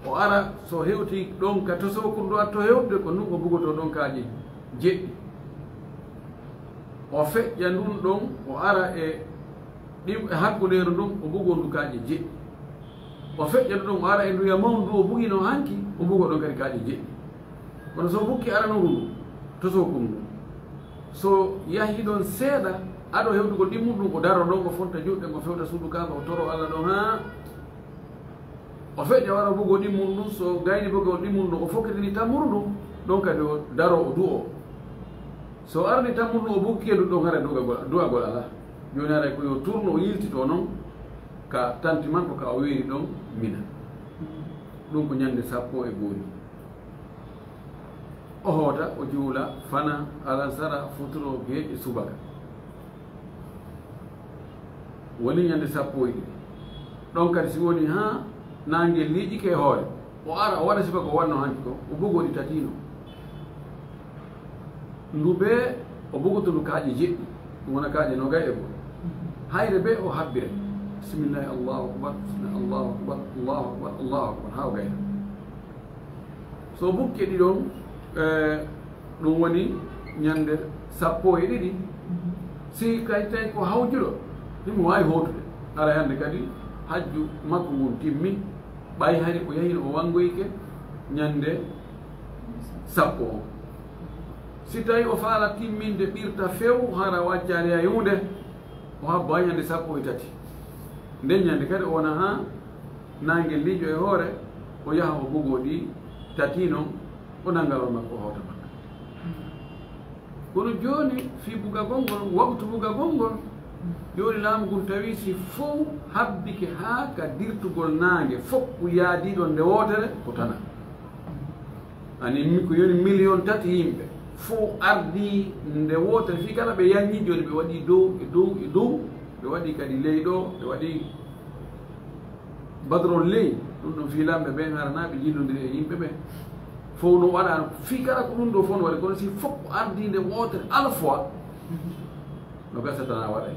O ara, so hewti ɗon ka tosokuru ndu atto hewtude, ko nun o bugotoo ɗon kaaƴe jeɗɗi. O feƴƴa ndun ɗon, o ara e ɗi, e hakkundeeru ndun, o bugoo ndu kaaƴe jeɗɗi. O feƴƴa ndu ɗon, o ara e nduya mawndu ndu o bugino hanki, o bugoo ɗon kadi kaaƴe jeɗɗi. Kono so bukki aranuru ndu, tosokuru ndu, so yahi ɗon seeɗa, ado hewtugol ɗimmun ɗun, o daro ɗon, o fonta juuɗe, o fewta suudu Kaaba, o toro Allah ɗon haa o feƴƴa wara bugoo ɗimmun ɗun, so gayni bugol ɗimmun ɗun, o fokkitini tammuru ndun, ɗon kadi o daro, o du'o. So arni tammuru ndun, o bukki e ndu ɗon, haray du'agol, du'agol alaa. Jooni haray ko yo turno, o yiltito non ka tanti makko ka o weeri ɗon Mina. Ɗun ko ñande sappo e goo ni. O hoota, o juula, fana, alansara, futuro, geeƴe, subaka. Woni ñande sappo e ɗiɗi. Ɗon kadi si woni haa naange liiƴike e hoore, o ara, o waɗa sifa ko wanno hanki ko, o bugoo ɗi tati non. Ndu bee o bugoto ndu kaaƴe jeɗɗi, ɗum wona kaaƴe noogay e go'o. Hayre bee o habbira. Bismillahi, Allahu akbar, bismillahi, Allahu akbar, Allahu akbar, Allahu akbar, haa o gayna. So o buggi ɗiɗon, eh, ɗum woni ñande sappo e ɗiɗi. Si kay tawi ko hawjuɗo, himo waawi hootude. Haray hannde kadi hajju makko ngun timmi, ɓay hari o yahino o wanngoyike ñande sappo on. Si tawi o faala timminde ɓirta few, hara o accaali hay huunde, o habbo hay ñande sappo e tati. Nden ñande kadi o wona haa naange liiƴo e hoore, o yaha o bugoo ɗi tati non, o nannga lawol makko, o hawta makka. Kono jooni fii bugagol ngol, waqtu bugagol ngol, jooni laamu ngun tawi si fow habbike haa ka dirtugol naange, foppu yaadiiɗo nde wootere, ko tana. Ani mi-, ko yoni miliyon tati yimɓe, fow ardii nde wootere, fii kala ɓe yanñi jooni, ɓe waɗi dow e dow e dow, ɓe waɗi kadi ley ɗo, ɓe waɗi badrol ley, ɗum ɗon fii lamɓe ɓen, hara naa ɓe jillondiri e yimɓe ɓen. Fow no waɗa, fii kala ko ɗum ɗo fow no waɗi, kono si fow ardii nde wootere à la fois, no gasa tana waɗay.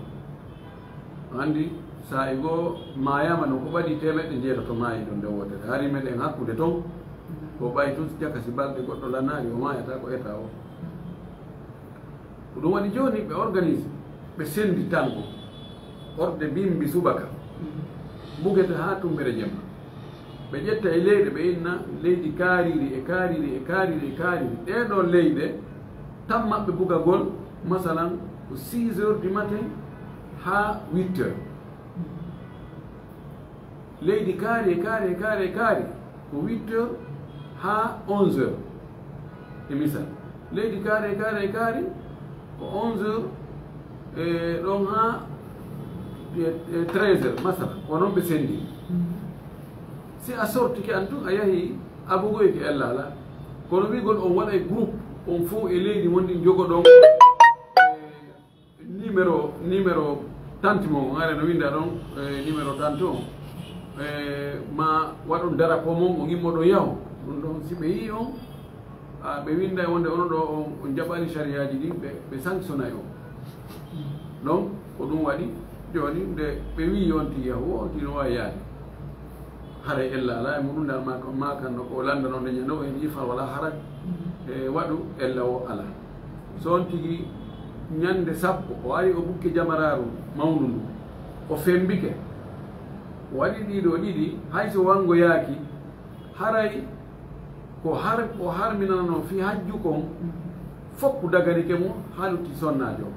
Anndi, saa'i goo maayaama no ko ɓadii teemeɗɗe njeetato maayi ɗon nde wootere. Hari meɗen hakkunde ton, ko ɓay tun jaka si balɗe goɗɗo lanaali, o maayata ko eta o. Ko ɗum waɗi jooni ɓe organise, ɓe senndi tango, orde bimbi subaka, bugete haa tumbere jemma. Ɓe ƴetta e leyɗe, ɓe inna leydi kaariri e kaariri e kaariri e kaariri. Ɗee ɗoo leyɗe, tan maɓɓe bugagol, masalan, ko six heures du matin haa huit heures. Leydi kaari e kaari e kaari e kaari, ko huit heures haa onze heures. E misal, leydi kaari e kaari e kaari, ko onze heures, e, ɗon haa, e, e, treize heures, masala, ko noon ɓe senndi. Si a sortike an tun, a yahi, a bugoyke ella alaa. Kono wi'gol on waɗay groupe, on fow e leydi mon ndin jogoɗon, e, numéro, numéro tante mon, on ara no winnda ɗon, e, numéro tante on. E, ma waɗon drapeau mon, on immoɗon yaho. Ɗum ɗon, si ɓe yi'i on, a, ɓe winnday wonde onon ɗo on, on jaɓani sariyaaji ɗin, ɓe, ɓe sanctionay on. Donc, ko ɗum waɗi, jooni, nde ɓe wi'i on tigi yahu, on tigi no waawi yaade. Haray ella alaa e muɗum, nde almaa kan, maa kan no ko o lanndano nde ñande o, en ifal wala haraj, e waɗu ella o alaa. So on tigi ñande sappo, o ari o bukke jamaraaru mawndu ndu, o fembike, o waɗi ɗiɗo ɗiɗi, hay so wanngoyaaki, haray ko har-, o harminanano fii hajju kon, foppu daganike mo, haa lutti sonnaajo on.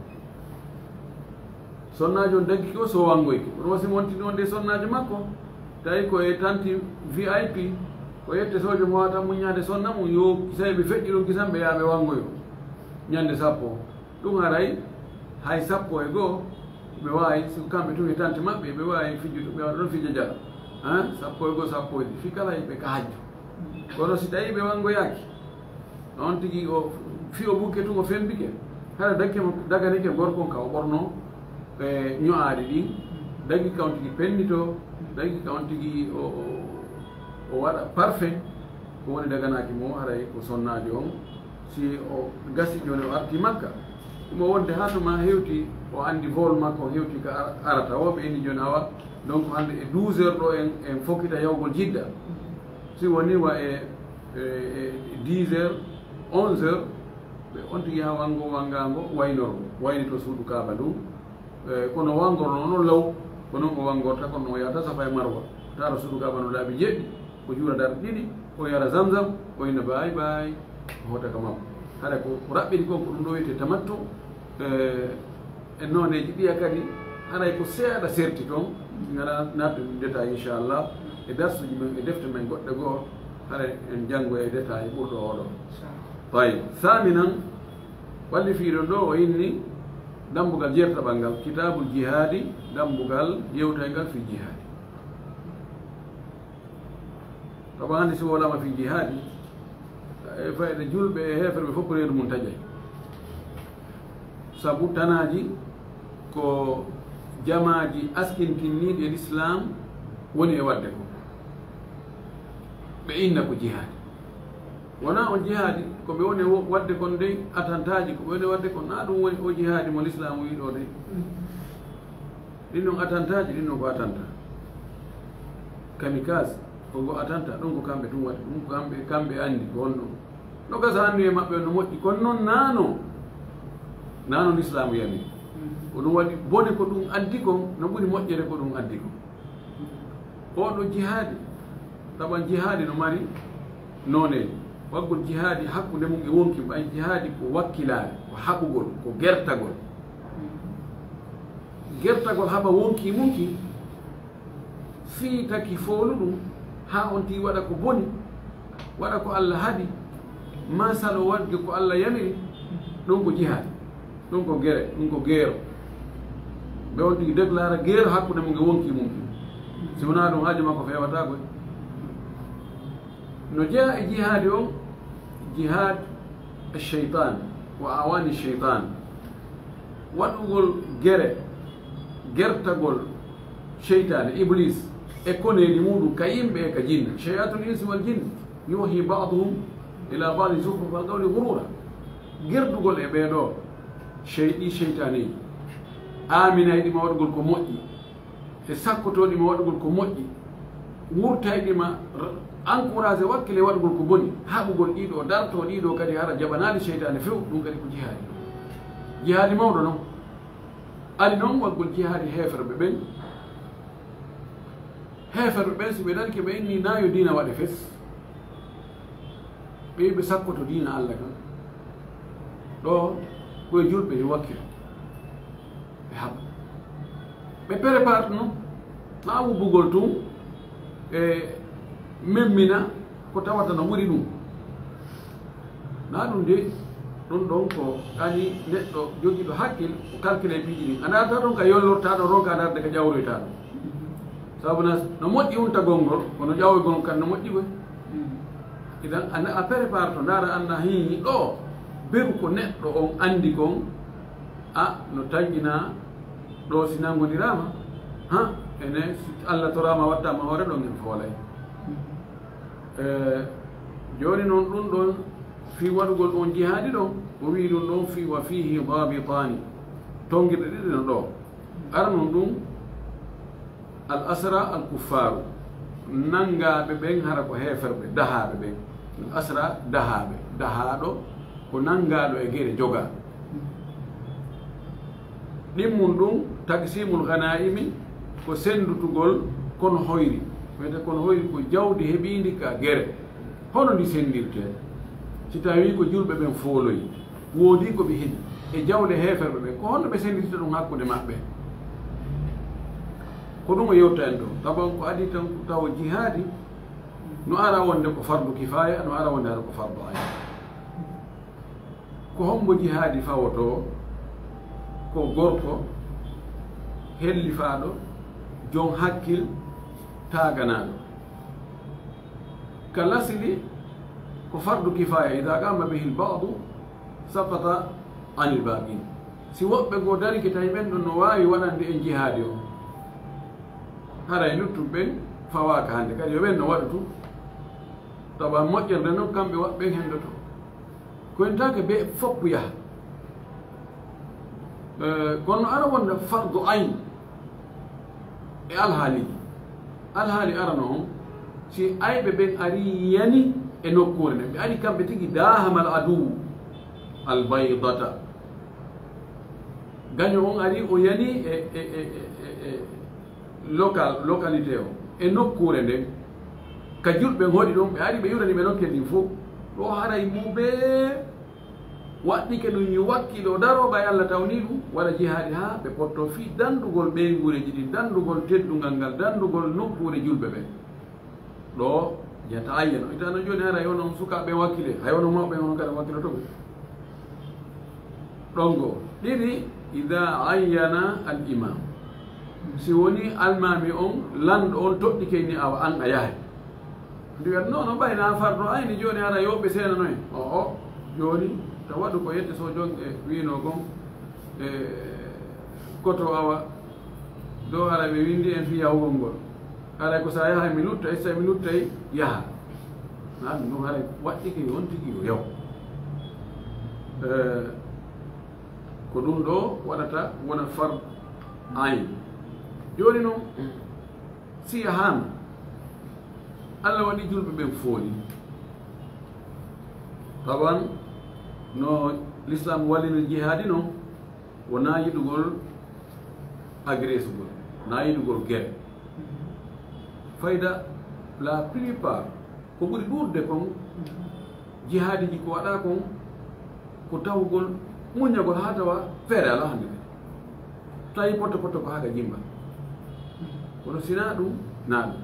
Sonnaajo on daggike o, so wanngoyke. Kono wasi mo wontini wonde sonnaajo makko, tawi ko e tanti V I P, o yette soojo mo wata muññaade sonna mum, yo kisay ɓe feƴƴi ɗon kisan ɓe yaha ɓe wanngoyo. Ñande sappo. Ɗum haray hay sappo e goo, ɓe waawi, si ko kamɓe tun e tante maɓɓe, ɓe waawi fijjude, ɓe waɗa ɗon fijja jala. Hein? Sappo e goo, sappo e ɗiɗi, fii kala ɓe ka hajju. Kono si tawi ɓe wanngoyaaki, on tigi o, fii o bukke tun o fembike, hara dakke mo, daganike gorko on ka o ɓorno, e, ño'aari ɗin, dagi ka on tigi pennito, dagi ka on tigi o, o, o waɗa parfum, ko woni daganaaki mo, haray ko sonnaajo on. Si o gasi jooni o arti Makka, mo wonde haa tuma hewti, o anndi vol makko, o hewti ka ar-, arata o, ɓe inni jooni awa, donc hannde e douze heures ɗo en, en fokkita yawgol Jidda. Si woni wa e, e, e dix heures, onze heures, ɓe on tigi haa wanngo wanngaango waynorgo, waynito suudu Kaaba ndun. E, kono wanngorno noon law, ko noon o wanngorta, kono o yahata Safa e Marwa, taara suudu Kaaba no laabi jeɗɗi, o juula darɗe ɗiɗi, o yara Zamzam, o inna baay baay, o hoota ka makko. Haray ko, ko raɓɓiɗi kon, ko ɗum ɗo wiyetee tamattu, e, e nooneeji ɗiya kadi, haray ko seeɗa serti toon, mi alaa naatde ɗum détail, inchallah, e darsuuji men, e defte men goɗɗe goo, haray en janngoya e détail ɓurɗo oo ɗoo. Tayyib, saaminan, wallifiiɗo ɗo o inni dammbugal jeertaɓal ngal, Kitaabul Jihaadi, dammbugal yewtayngal fii jihaadi. Tawa hannde si wowlaama fii jihaadi, e fayda julɓe e heeferɓe fof ko reedu mum taƴay. Sabu tanaaji ko jamaaji askintinniiɗi e Lislaam woni e waɗde ko. Ɓe inna ko jihaadi. Wonaa on jihaadi, Ko ɓe woni wo-, waɗde kon dey atantaaji, ko ɓe woni waɗde kon, na ɗum woni o jihaadi mo Lislaamu wi'i ɗoo dey. Ɗin ɗon atantaaji, ɗin ɗon ko atanta. Kamikaze, ko ngo atanta, ɗum ko kamɓe tun waɗi, ɗum ko kamɓe, kamɓe anndi ko honno. No gasa anndi e maɓɓe no moƴƴi, kono non naano, naano Lislaamu yami. Ko ɗum waɗi bone ko ɗum addi kon, no ɓuri moƴƴere ko ɗum addi kon. Oɗo jihaadi, tawa jihaadi no mari nooneeji. Waɗgol jihaadi hakkunde mum e wonki, ɓay jihaadi ko wakkilaare, ko haɓugol, ko gertagol. Gertagol haɓa wonki mum ki, fii taki foolu ɗum, haa on tii waɗa ko boni, waɗa ko Alla haɗi, maa salo waɗde ko Alla yamiri, ɗum ko jihaadi. Ɗum ko gere, ɗum ko geero. Ɓe on tigi déclara geero hakkunde mum e wonki mum. Si wonaa ɗum, haaju makko feewata koy. No jeyaa e jihaadi on, jihaad e sheytaan, wa awaani sheytaan. Waɗugol gere, gertagol sheytaane, Iblis, e koneeli muɗum ka yimɓe e ka jinne. Shayaatul insi wal jinn, yuhi ba'duhum ila ba'din zukhrufal qawli ghurura. Gerdugol e ɓee ɗoo, shey-, ɗi sheytaaneeji. Aaminayɗi ma waɗugol ko moƴƴi. E sakkotooɗi ma waɗugol ko moƴƴi. Wurtayɗi ma r-, encouragé wakkile waɗugol ko boni. Haɓugol ɗii ɗoo, dartoo ɗii ɗoo kadi hara jaɓanaali sheytaane few, ɗum kadi ko jihaadi. Jihaadi mawɗo non. Ari non waɗgol jihaadi heeferɓe ɓen. Heeferɓe ɓen, si ɓe darii ke ɓe inni na yo diina waɗe fes, ɓe ɓe sakkoto diina Alla kan. Ɗoo, ko e julɓe yo wakkilo. Ɓe haɓa. Ɓe prépare non, na wubbugol tun, e memmina ko tawata no ɓuri ɗum. Na ɗum de, ɗum ɗon ko ani neɗɗo jogiiɗo hakkil, o calcule piiji ɗin. A naata ɗon ka yollortaa ɗon, ronka naatde ka ƴawroytaa ɗon. Sabu na, no moƴƴi untagol ngol, kono ƴawoygol kan no moƴƴi koy. Idan, a, a prépare to, ndaara, annda, hii, ɗoo, beru ko neɗɗo on anndi kon, a, no tanƴinaa, ɗoo si nanngondiraama, ha, ene, si Alla toraama, wattaama hoore ɗon, en foolay. E, jooni non ɗum ɗon, fii waɗugol on jihaadi ɗon, o wi'i ɗum ɗon fii, wa fiihi daabitaani, tonngirɗe ɗiɗi no ɗoo. Ara non ɗum, al asra al kuffaaru, nanngaaɓe ɓen hara ko heeferɓe, dahaaɓe ɓen. Al asra, dahaaɓe. Dahaaɗo ko nanngaaɗo e gere jogaa. Ɗimmun ɗum, taqsimul ghanaa'imi, ko senndutugol kono hoyri. Wiyete kono hoyri ko jawdi heɓiindi ka gere. Hono ndi senndirtee? Si tawii ko julɓe ɓen fooloyi, woodii ko ɓe heɓi e jawle heeferɓe ɓen, ko honno ɓe senndirta ɗum hakkunde maɓɓe? Ko ɗum o yewta en ɗoo. Tawa ko adii tan ko tawa jihaadi no ara wonde ko fardu kifaaya, no ara wonde hara ko fardu ayn. Ko hombo jihaadi fawotoo? Ko gorko, hellifaaɗo, jon hakkil, taaganaaɗo. Ka lasili, ko fardu kifaaya, idaa qaama bihi al-ba'du, saqata anil baaqiin. Si woɓɓe goo darike, tawi ɓen ɗon no waawi waɗande en jihaadi on, haray luttuɓe ɓen fawaaka hannde. Kadi yo ɓen no waɗu tun. Tawa moƴƴerde non, kamɓe waɗ-, ɓen hendoto. Ko en taake be foppu yaha. Eh, kono ara wonde fardu ayn e alhaali. Alhaali arano on, si ayɓe ɓen ari yani e nokkuure nden, ɓe ari kamɓe tigi, daahamal aduw al baydata. Gaño on ari, o yani e, e, e, e, e, e local, localité o, e nokkuure nden. Ka julɓe hoɗi ɗon, ɓe ari, ɓe yurani ɓe nokkel ɗin fof. Ɗo haray mo ɓe waɗɗike ɗum, yo wakkilo daroo ɓay Allah tawni ɗum, waɗa jihaadi haa ɓe potto fii danndugol ɓeynguureeji ɗin, danndugol teddungal ngal, danndugol nokkuure julɓe ɓen. Ɗo yataayyan. Ita no jooni haray hono sukaaɓe wakkile, hay hono mawɓe hono kala wakkiloto ɓe. Ɗon goo. Ɗiɗi, idaa ayyana al imam. Si woni almaami on, lanɗo on toɗɗike ni, awa an a yahay. Ndi wiyata, non, non, ɓay na fardu ayni jooni, hara yo ɓe seenano en. O, o, jooni, to waɗu ko yette so jon e wiino gon, e koto awa, dow hara ɓe windi en fii yahugol ngol. Haray ko sa yahay mi lutta, e so mi luttay, yaha. Na ɗum ɗum haray waɗɗike yo on tigi yo yaw. Eh, ko ɗum ɗo waɗata wona fard ayn. Jooni noon, si yahaama, Allah waɗi julɓe ɓen fooli. Tawan no l'islam wallini jihaadi noon, wonaa yiɗugol agresugol, naa yiɗugol gere. Fayda, la plupart, ko ɓuri ɗuuɗde kon, jihaadiji ko waɗaa kon, ko tawgol, muññagol haa tawa feere alaa hannde kadi. Tawi poto poto ko haa ka jimba. Kono si naa ɗum, naa ɗum.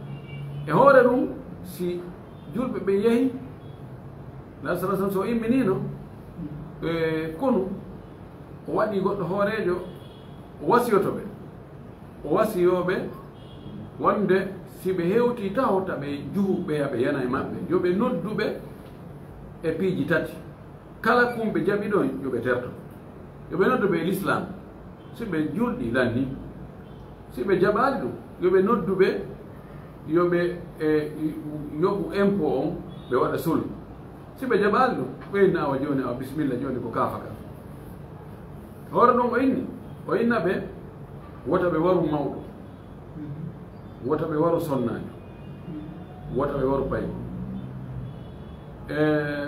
E hoore ɗum, si julɓe ɓe yehi, Nabi sallallahu alaihi wasallam so imminiino, e konu, o waɗi goɗɗo hooreejo, o wasiyoto ɓe. O wasiyoo ɓe wonde si ɓe hewtii taho ta ɓe juhu ɓeya ɓe yana e maɓɓe, yo ɓe noddu ɓe e piiji tati. Kala kun ɓe jaɓi ɗon, yo ɓe terto. Yo ɓe noddu ɓe e l'islam. Si ɓe julɗi, lanni. Si ɓe jaɓaali ɗum, yo ɓe noddu ɓe, yo ɓe, e, yoɓu impôt on, ɓe waɗa sul. Si ɓe jaɓaali ɗum, ɓe inna awa jooni, awa bisimilla jooni ko kaafa ka. Hoore ɗum o inni, o inna ɓe, wota ɓe waru mawɗo, wota ɓe waru sonnaajo, wota ɓe waru payko. E,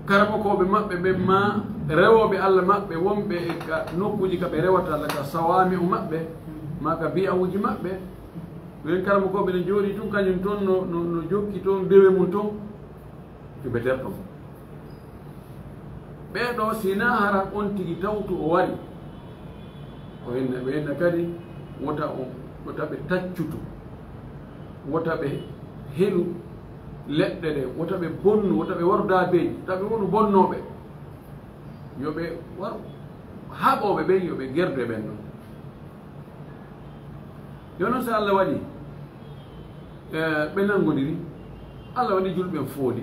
karamokooɓe maɓɓe ɓen, maa rewooɓe Alla maɓɓe wonɓe e ka nokkuuji ka ɓe rewata, Alla ka sawaami'u maɓɓe, maa ka biya'uuji maɓɓe, ɓen karamokooɓe ne jooɗii tun, kañum toon no, no, no jokki toon dewe mum toon, ɓe terto mo. Ɓee ɗoo, si naa hara on tigi tawtu o wari, o inna, ɓe inna kadi, wota o, wota ɓe taccutu, wota ɓe helu leɗɗe ɗe, wota ɓe bonnu, wota ɓe waru daabeeji, wota ɓe wonu bonnooɓe. Yo ɓe waru haɓooɓe ɓen, yo ɓe gerdo e ɓen ɗon. Yo non, so Allah waɗi, e, ɓe nanngodiri, Allah waɗi julɓe ɓen fooli.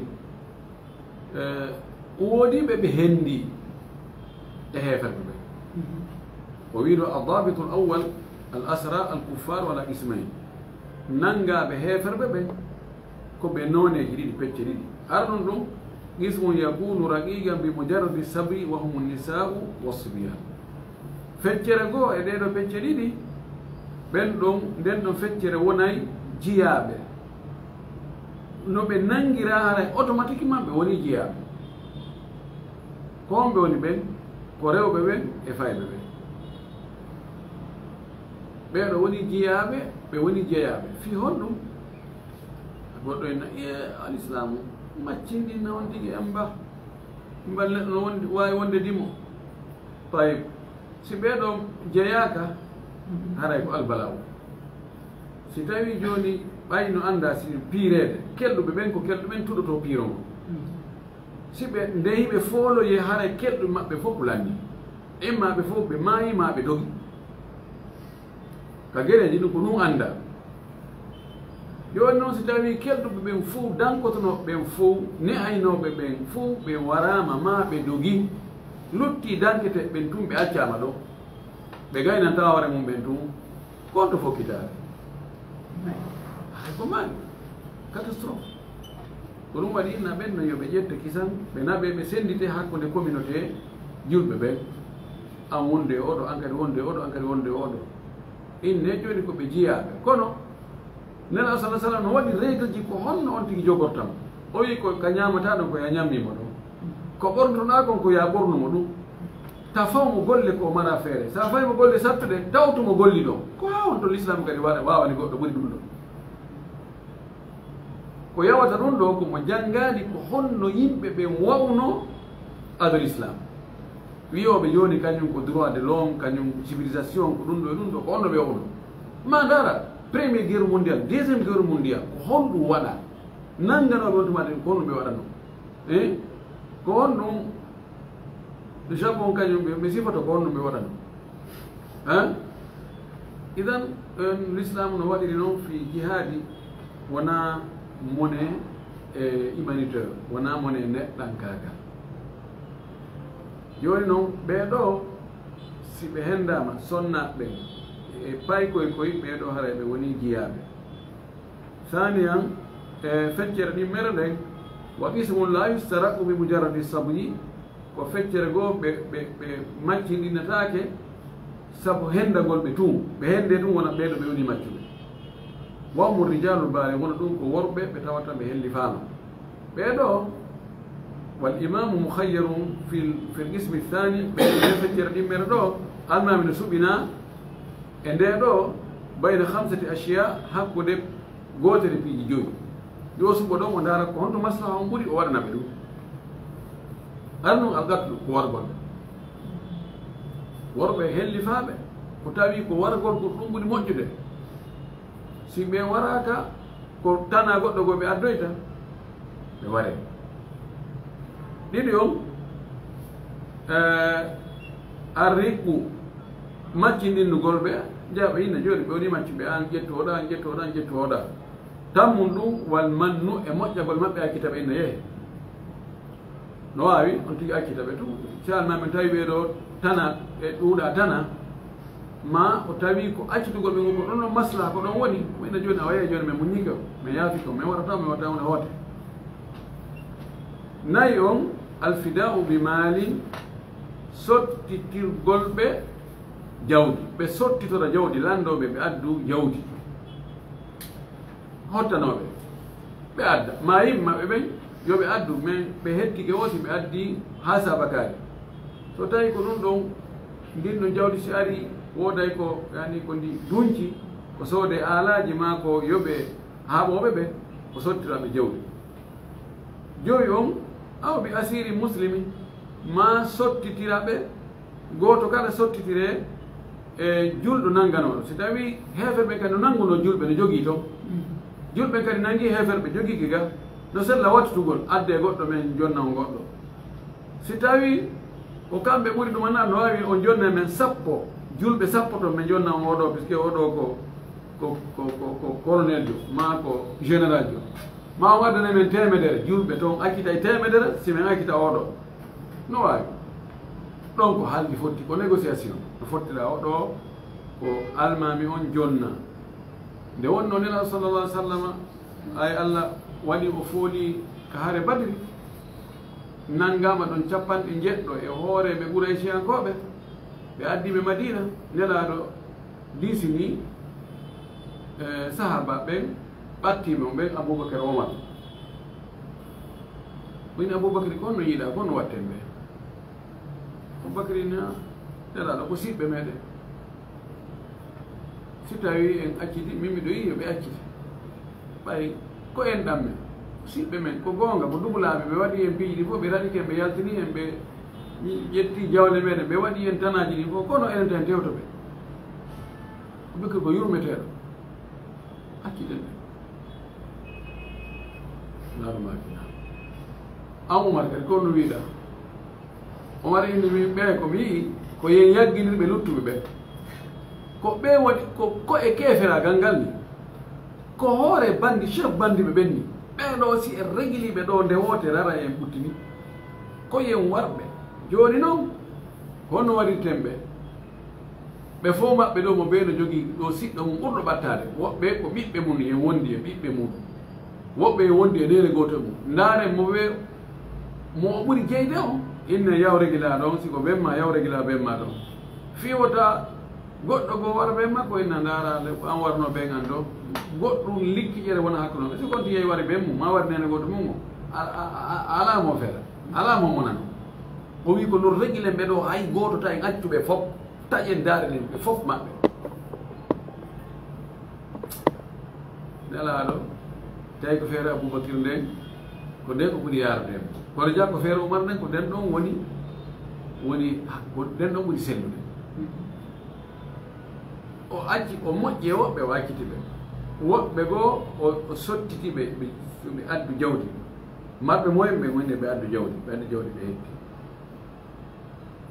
E, woodi ɓe ɓe hendi e heeferɓe ɓe. O wi'i ɗo, "Addabitul awwal, al asra, al kuffar, wala ismain." Nanngaaɓe heeferɓe ɓe, ko ɓe nooneeji ɗiɗi, pecce ɗiɗi. Arɗum ɗum, qismun yakunu raqiqan bi mujarradi sabi wa humu nisa'u wa sibyan. Feccere goo e ɗee ɗoo pecce ɗiɗi, ɓen ɗon, nden ɗon feccere wonay jiyaaɓe. No ɓe nanngiraa, haray automatiquement ɓe woni jiyaaɓe. Ko homɓe woni ɓen? Ko rewɓe ɓen e fayɓe ɓen. Ɓee ɗoo woni jiyaaɓe, ɓe woni jeyaaɓe. Fii honɗum? Goɗɗo en na, "Iye, alislaamu maccinɗinna on tigi en ba. Mbal neɗɗo no wondi, waawi wonde dimo." Tayib, si ɓee ɗoo jeyaaka, haray ko albalaawu. Si tawii jooni ɓay no anndaa si piireede, kelɗuɓe ɓen ko kelɗuɓe ɓen tuɗotoo piiro ngo. Si ɓe ndehi ɓe fooloyee, haray kelɗuɓe maɓɓe fof ko lanni. Imma ɓe fof ɓe maayi, maa ɓe dogi. Ka gereeji ɗum ko ɗum anndaa. Jooni noon, si tawii kelɗuɓe ɓen fof, dankotonooɓe ɓen fof, ne'aynooɓe ɓen fof, ɓe waraama, maa ɓe dogi, luttii danketeeɓe ɓen tun, ɓe accaama ɗo, ɓe gaynanta hoore mum ɓen tun, ko honto fokkitaare? Hay ko maani. Catastrophe. Ko ɗum waɗi, na ɓen no yo ɓe ƴette kisan, ɓe naɓe, ɓe senndite hakkunde communauté julɓe ɓen. An wonde e oɗo, an kadi wonde e oɗo, an kadi wonde e oɗo. Inne jooni ko ɓe jiyaaɓe. Kono, Nelaaɗo sallallaahu alayhi wa sallam no waɗi règle ji ko honno on tigi jogortam. O wi'i ko ka ñaamataa ɗon, ko ya ñammiima ɗon. Ko ɓornotoɗaa kon, ko ya ɓornu mo ɗum. Ta faw mo golle ko o mara feere. Sa fayi mo golle sattuɗe, tawtu mo golli ɗon. Ko haa honto l'islam kadi waɗa, waawani goɗɗo ɓuri ɗum ɗon? Ko yawata ɗum ɗo, ko mo janngaani ko honno yimɓe ɓen wa'uno ado l'islam. Wiyooɓe jooni kañum ko droit de l'homme, kañum civilisation, ko ɗum ɗo e ɗum ɗo, ko honno ɓe wa'uno. Ma ndaara, première guerre mondiale, deuxième guerre mondiale, ko honɗum waɗa? Nannganooɓe on tuma ɗen, ko honɗum ɓe waɗanoo? Eh? Ko honɗum Japon kañum ɓe, ɓe sifoto ko honno ɓe waɗano. Hein? Idan, en, l'islam no waɗiri noon fii jihaadi wonaa mone e humanitaire, wonaa mone e neɗɗankaagal. Jooni noon, ɓee ɗoo, si ɓe henndaama, sonnaaɓe ɓen, e paykoy koy, ɓee ɗoo haray ɓe wonii jiyaaɓe. Saaniyan, e feccere ɗimmere nden, wa qismun la yustara'u bi mujarradi sabyi, Ko feccere goo ɓe, ɓe, ɓe maccinɗinataake sabu hendagol ɓe tun. Ɓe hende tun wona ɓee ɗo ɓe woni maccuɓe. Wa humu rijaalul baalihuuna, ɗum ko worɓe ɓe tawata ɓe hellifaama. Ɓee ɗo, wal imaamu mukhayyarun fil, fil qismi thaani, ɓe, ɓe feccere ɗimmere ɗo, almaami no suɓinaa e ndee ɗo, bayna khamsati ashyaa, hakkunde gootere piiji joyi. Yo suɓo ɗon, o ndaara ko honto maslaha on ɓuri, o waɗana ɓe ɗum. Arnun alqatlu, ko wargol. Worɓe hellifaaɓe, ko tawi ko wargol ko ɗum ɓuri moƴƴude. Si ɓe waraaka, ko tana goɗɗo goo ɓe addoyta, ɓe waree. Ɗiɗi on, eh, arriqu, maccinɗinnugol ɓe, jeyaa ɓe inna jooni, ɓe woni maccuɓe, an ƴettu oɗa, an ƴettu oɗa, an ƴettu oɗa. Tammun ɗum, wal mannu, e moƴƴagol maɓɓe, accita ɓe inna yehe. No waawi, on tigi accita ɓe tun. Si almaami tawi ɓee ɗo tana, ɓe ɗuuɗa tana, ma o tawi ko accitugol ɓe ngon ko ɗon no maslaha, ko ɗon woni, o inna jooni, a waye jooni, men muññike o, men yaafike o, men warata o, men watta hunde hoote. Nayi on, alfidaa'u bi maalin, sottitirgol ɓe jawdi. Ɓe sottitora jawdi, lanndooɓe, ɓe addu jawdi. Hottanooɓe, ɓe adda. Ma yimɓe maɓɓe ɓen, yo ɓe addu, men ɓe hettike o si ɓe addi haa saabakaari. So tawi ko ɗum ɗon, ndin ɗon jawdi si ari, wooday ko, yani ko ndi dunci, ko soode aalaaji maa ko yoɓe haaɓooɓe ɓe, o sottira ɓe jawdi. Jowi on, aw bi asiiri muslimi, maa sottitira ɓe, gooto kala sottitire e julɗo nannganooɗo. Si tawi heeferɓe kadi no nanngunoo julɓe, no jogii ton. Julɓe kadi nanngii heeferɓe, jogiike ga, no sella wattitugol, addee goɗɗo, men jonna on goɗɗo. Si tawi ko kamɓe ɓuri ɗum, annaa no waawi on jonna men sappo, julɓe sappo ton, men jonna on oɗo, puisque oɗo ko, ko, ko, ko, ko colonel jo, maa ko général jo. Ma on addane men teemedere, julɓe ton accita e teemedere, si men accita oɗo. No waawi. Ɗon ko haldi fotti, ko négociation. No fottira oɗo, ko almaami on jonna. Nde wonno Nelaaɗo sallallahu alaihi wasallam, ay Allah waɗi o fooli ka hare Badri, nanngaama ɗon cappanɗe njeɗɗo e hooreeɓe Qurayshiyankooɓe, ɓe addi ɓe Madiina, Nelaaɗo diisini, eh, sahaaba ɓen, ɓattii mo ɓen Abubakar, Omar. O inni Abubakar, ko honno yiɗaa, ko honno watten ɓe? Abubakar inni, a, Nelaaɗo, ko siɓɓe meɗen. Si tawi en acciti, min miɗo yi'i yo ɓe acciti. Ɓay ko en ɗan men, siɓɓe men, ko goonga, ko dugulaaɓe, ɓe waɗi en piiji ɗi fof, ɓe raɗike en, ɓe yaltini en, ɓe ƴetti jawle meɗen, ɓe waɗi en tanaaji ɗin fof, kono enen tan tewto ɓe. Abubakar ko yurmeteeɗo. Acciten ɓe. Naaru maaki naaru. An Umar kadi, ko no wiɗaa? Umar inni mi, ɓe ko mi yi'i, ko yen yagginir ɓe luttuɓe ɓe. Ko ɓe woni, ko, ko e keeferaagal ngal ni. Ko hoore bandi, chef bandi ɓe ɓen ni. Ɓee ɗoo si en regili ɓe ɗoo nde wootere ara en ɓuttini. Ko yen warɓe. Jooni non, honno waɗirten ɓe? Ɓe fof maɓɓe ɗoo, mo bee no jogii ɗoo siɗɗo mum ɓurɗo ɓattaade. Woɓɓe ko ɓiɓɓe mum, yen wondi e ɓiɓɓe mum. Woɓɓe e wondi e neene gooto mum. Ndaaren mo ɓe, mo o ɓuri jeyde on. Inne yaw regilaa ɗon, si ko ben ma, yaw regilaa ben ma ɗon. Fii wota goɗɗo goo wara ben makko, inna ndaara le, ko an warno ben an ɗoo. Goɗɗum likkiƴere wona hakkunde maɓɓe. Si konti yehi wari ben mum, ma wari neene gooto mum o. A, a, a, a alaa mo feere, alaa mo monano. O wii ko non regilen ɓe ɗoo, hay gooto ta en accu ɓe fof. Taƴen ndaaren ɓe fof maɓɓe. Nelaaɗo, tawi ko feere Abubakir nden, ko nden ko ɓuri yaarude en. Kono jaa ko feere Umar nden, ko nden ɗon woni, woni, ko nden ɗon ɓuri sellude. O acci, o moƴƴi e woɓɓe, o acciti ɓe. Woɓɓe goo, o, o sottiti ɓe, ɓe, ɓe addu jawdi. Marɓe moyen ɓe woni ɓe addu jawdi, ɓe addu jawdi ɓe hetti.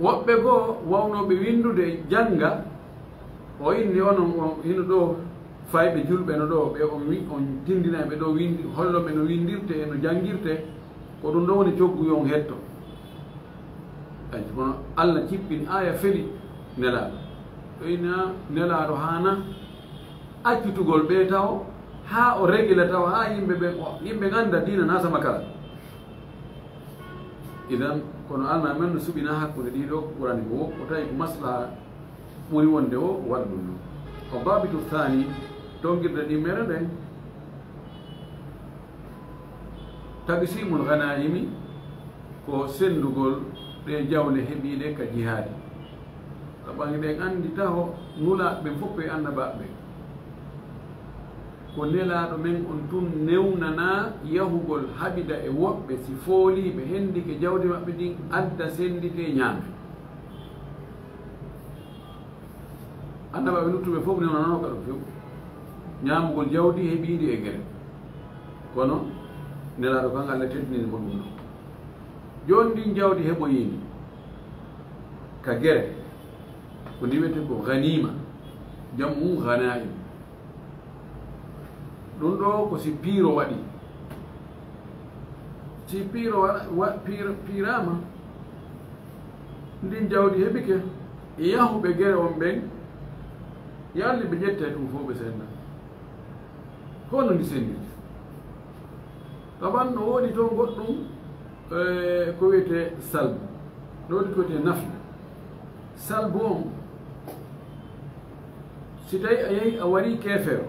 Woɓɓe goo wawnooɓe winndude, jannga, o inni onon, on hino ɗoo, fayɓe julɓe no ɗoo, ɓe on wi-, on tinndinay ɓe ɗoo winndi, hollo ɓe no winndirtee e no janngirtee, ko ɗum ɗoo woni coggu yo on hetto. Ayi, kono Allah jippini aaya feli Nelaaɗo. O inna Nelaaɗo haana accitugol ɓe taw, haa o regila taw, haa yimɓe ɓe, yimɓe annda diina na sama kala. Idan, kono alma men no suɓina hakkunde ɗiɗo ɓurani ko wo, o tawi ko maslaha ɓuri wonde o waɗa ɗum ɗum. O babitu thani, tongirde ɗimmere nden, taqsimul ghanaimi, ko senndugol ɗe jawle heɓiiɗe ka jihaadi. Sabu eɗen anndi taho nulaaɓe ɓen fof e annabaaɓe ɓen. Ko Nelaaɗo men on tun newnanaa yahugol haɓida e woɓɓe, si fooliiɓe hendike jawdi maɓɓe ndin, adda sennditee ñaame. Annabaaɓe luttuɓe fof newnanoo ka ɗum few. Ñaamugol jawdi heɓiindi e gere. Kono Nelaaɗo kan Alla teddinii mo ɗum ɗon. Jooni ndin jawdi heɓoyiindi ka gere, ko ndi wiyetee ko ganiima, jamu mum ganaim. Ɗum ɗo ko si piiro waɗi. Si piiro wa-, wa-, piir-, piiraama, ndin jawdi heɓike, e yahuɓe gere on ɓen, yalli ɓe ƴetta e ɗum fof ɓe senda. Kono ndi senndirta. Taban no woodi toon goɗɗum, eh, ko wiyetee salbu. No woodi ko wiyetee naflu. Salbu on, si tawi a yehi a warii keefeero,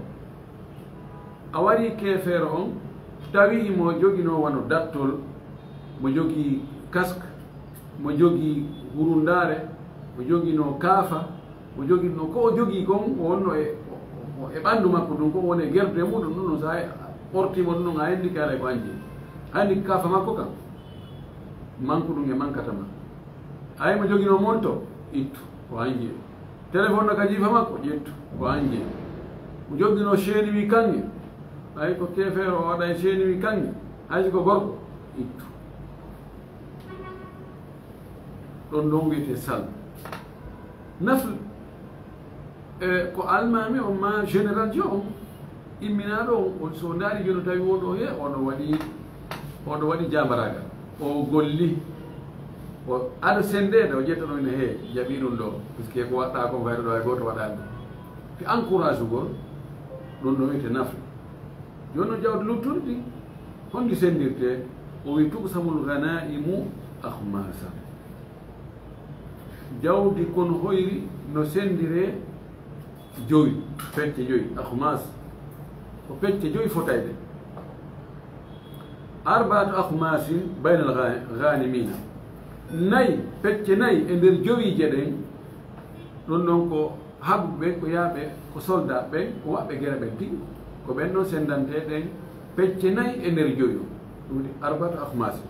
a warii keefeero on, tawi himo joginoo wano dattol, mo jogii kask, mo jogii hurundaare, mo joginoo kaafa, mo jogii no ko o jogii kon, o wonno e, o, o, e ɓanndu makko ndun, ko woni e gerdude muɗum, ɗum ɗum, so a ɓortiima ɗum ɗum, a anndi kala ko anndi. A anndi kaafa makko kan, manku ɗum e mankata ma. Ay mo joginoo monto, ittu, ko anndi. Téléphone no ka jiifa makko, ƴettu, ko anndi. Mo joginoo seeni wi kaŋŋe, ay ko keefeero o waɗa e seeni wi kaŋŋe, hay si ko gorko, ittu. Ɗon ɗon wiyetee sal. Nafl, e, ko almaami on ma général jo on, imminaaɗo on, on so ndaari jooni tawi oɗo he, oɗo waɗi, oɗo waɗi jambaraagal. O golli, o ada senndeede, o ƴetta ɗon ne he, jaɓi ɗum ɗo, puisque ko waɗɗa kon fayda ɗo hay gooto waɗaani ɗum. Fi encourage ugol, ɗum ɗo wiyetee nafl. Jooni no jawdi luttuɗi ɗi, honɗi senndirtee? O wi: "Tuqsamul ghanaimu akhmasan." Jawdi kon hoyri no senndiree jowi, pecce jowi, akhmas. Ko pecce jowi fotayɗe. "Arba'atu akhmasin baynal gha-, ghanimina." Nayi, pecce nayi e nder jowiije ɗen, ɗum ɗon ko haɓuɓe ɓen, ko yaaɓe, ko soldat ɓen, ko waɓɓe gere ɓen tigi, ko ɓen ɗon senndantee ɗen pecce nayi e nder jowi on. Ɗum woni arba'atu akhmasin.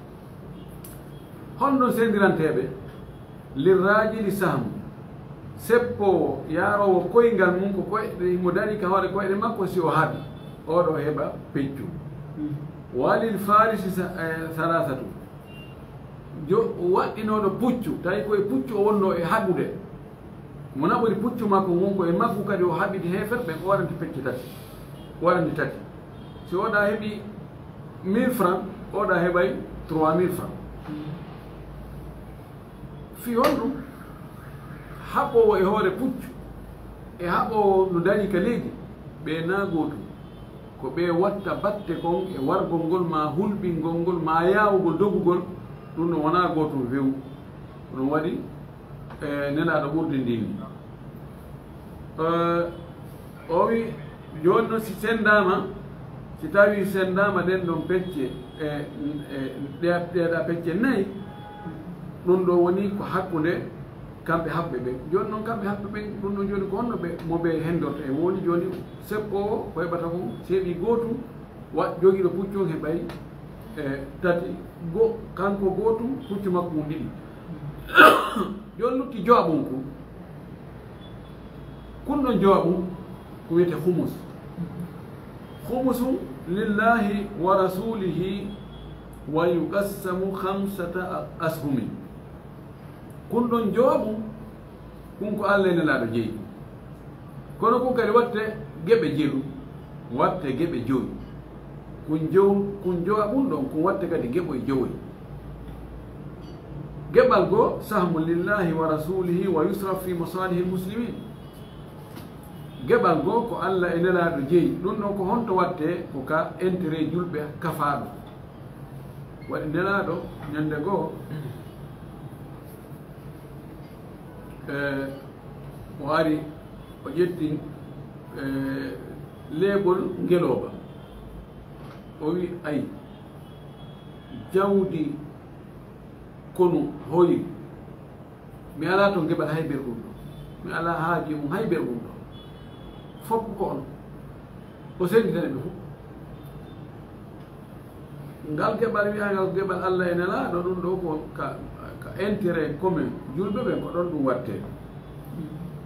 Honɗum senndiranteeɓe? "Lirrajili sahmu." Seppoowo, yaaroowo koyngal mum ko koyɗe, mo darii ka hoore koyɗe makko, si o haɓi, oɗo heɓa peccu. "Walil farisi sa-, eh, salasatu." Jo-, waɗɗinooɗo puccu, tawi ko e puccu o wonnoo e haɓude. Mo naɓori puccu makko ngun ko e maggu kadi o haɓidi heeferɓe, o waɗante pecce tati. O waɗante tati. Si oɗa heɓi mille francs, oɗa heɓay trois mille francs. Fii honɗum? Haɓoowo e hoore puccu e haɓoowo no darii ka leydi, ɓe naa gootum. Ko ɓe watta batte kon e wargol ngol, maa hulɓingol ngol, maa yaawugol dogugol, ɗum no wonaa gootum few. Ko ɗum waɗi, e, Nelaaɗo ɓurdi ndin. E, o wi, jooni noon si senndaama, si tawii senndaama ɗen ɗon pecce, e, e, ɗe-, ɗeeɗaa pecce nayi, ɗum ɗo woni ko hakkunde kamɓe haɓɓe ɓen. Jooni noon kamɓe haɓɓe ɓen, ɗum ɗon jooni ko honno ɓe, mo ɓe henndorta e woni jooni seppo o, ko heɓata kon seeɗi gootum, wa-, jogiiɗo puccu on heɓay, e, tati, go-, kanko gootum, puccu makko mum ɗiɗi. Jooni lutti jowaɓun kun. Kun ɗon jowaɓun, ko wiyetee khumus. "Khumusu lillahi wa rasulihi wa yuqassamu khamsata a-, ashumin." Kun ɗon jowaɓun, kun ko Alla e Nelaaɗo jeyi. Kono kun kadi watte geɓe jeeɗu, watte geɓe jowi. Kun jow-, kun jowaɓun ɗon, kun watte kadi geɓoy jowoy. Geɓal goo, sahmu lillahi wa rasulihi wa yusraf fi masalihil muslimin. Geɓal goo ko Alla e Nelaaɗo jeyi. Ɗum ɗon ko honto watte? Ko ka intérêt julɓe kafaaɗo. Waɗi Nelaaɗo ñande goo, e, o ari, o ƴetti, e, leeɓol ngelooba. O wi, "Ay, jawdi konu hoyri. Mi alaa toon geɓal hay ber ɗum ɗo. Mi alaa haaji mum hay ber ɗum ɗo. Fof ko on." O sennditani ɓe fof. Ngal geɓal wiyangal geɓal Allah e Nelaaɗo, ɗum ɗo ko ka, ka intérêt commun julɓe ɓen, ko ɗon ɗum wattee.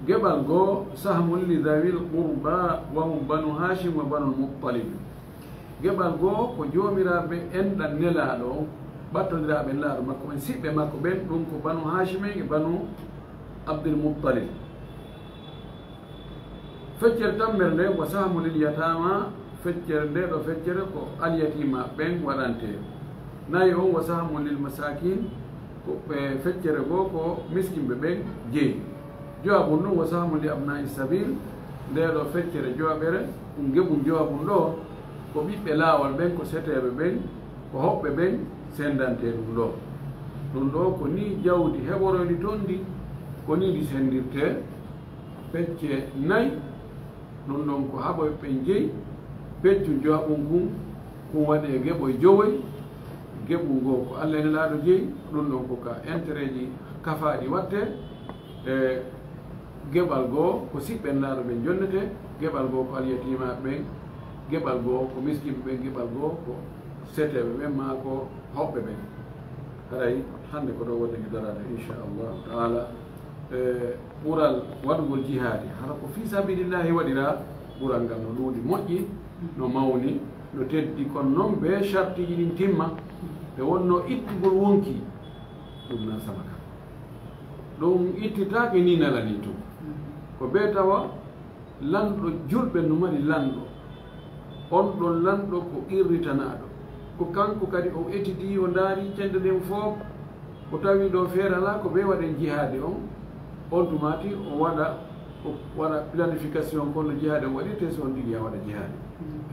Geɓal goo, sahmun li dhawil qurba wa hum banu Hashim wa banu Muttalib. Geɓal goo ko joomiraaɓe enɗan Nelaaɗo on, ɓattondiraaɓe Nelaaɗo makko ɓen, siɓɓe makko ɓen, ɗum ko banu Hashim en e banu Abdul Muttalib. Feccere tammere nde, wa sahmu lil yatama, feccere nde ɗo feccere ko alyatima ɓen waɗante. Nayi on, wa sahmu lil masakin, ko ɓe feccere goo ko miskinɓe ɓen jeyi. Joabun ɗum, wa sahmu li abnai sabil, nde ɗo feccere joaɓere, ɗum geɓum joabun ɗo, ko ɓiɓɓe laawol ɓen, ko seteeɓe ɓen, ko hoɓɓe ɓen sendante ɗum ɗo. Ɗum ɗo ko ni jawdi heɓoroyndi toon ndi, ko ni ndi sendirtee. Pecce nay, ɗum ɗon ko haɓoy ɓen jeyi, peccu joaɓun kun, kun waɗee geɓoy jowoy, geɓu ngoo ko Allah e Nelaaɗo jeyi, ɗum ɗon ko ka intérêt ji kafaaɗi wattee, e geɓal goo ko siɓɓe Nelaaɗo ɓen jonnetee, geɓal goo ko alyatimaaɓe ɓen, geɓal goo ko miskinɓe ɓen, geɓal goo ko seteeɓe ɓen maa ko hoɓɓe ɓen. Haray hannde ko ɗo wonde mi daraade, inchallahu taala. E, ɓural waɗugol jihaadi, hara ko fii sabilillahi waɗiraa, ɓural ngal no ɗuuɗi moƴƴi, no mawni, no teddi, kono noon bee sartiiji ɗin timma, nde wonnoo ittugol wonkii, ɗum na sama kan. Ɗum ittitaake ni nela ni tun. Ko bee tawa lanɗo julɓe no mari lanɗo. On ɗon lanɗo ko qirritanaaɗo. Ko kanko kadi o etidii, o ndaari cende ɗen fof, o tawi ɗo feere alaa, ko ɓe waɗen jihaadi on. On tumaati o waɗa, o waɗa planification ko no jihaadi on waɗirtee, so on ɗiɗi a waɗa jihaadi.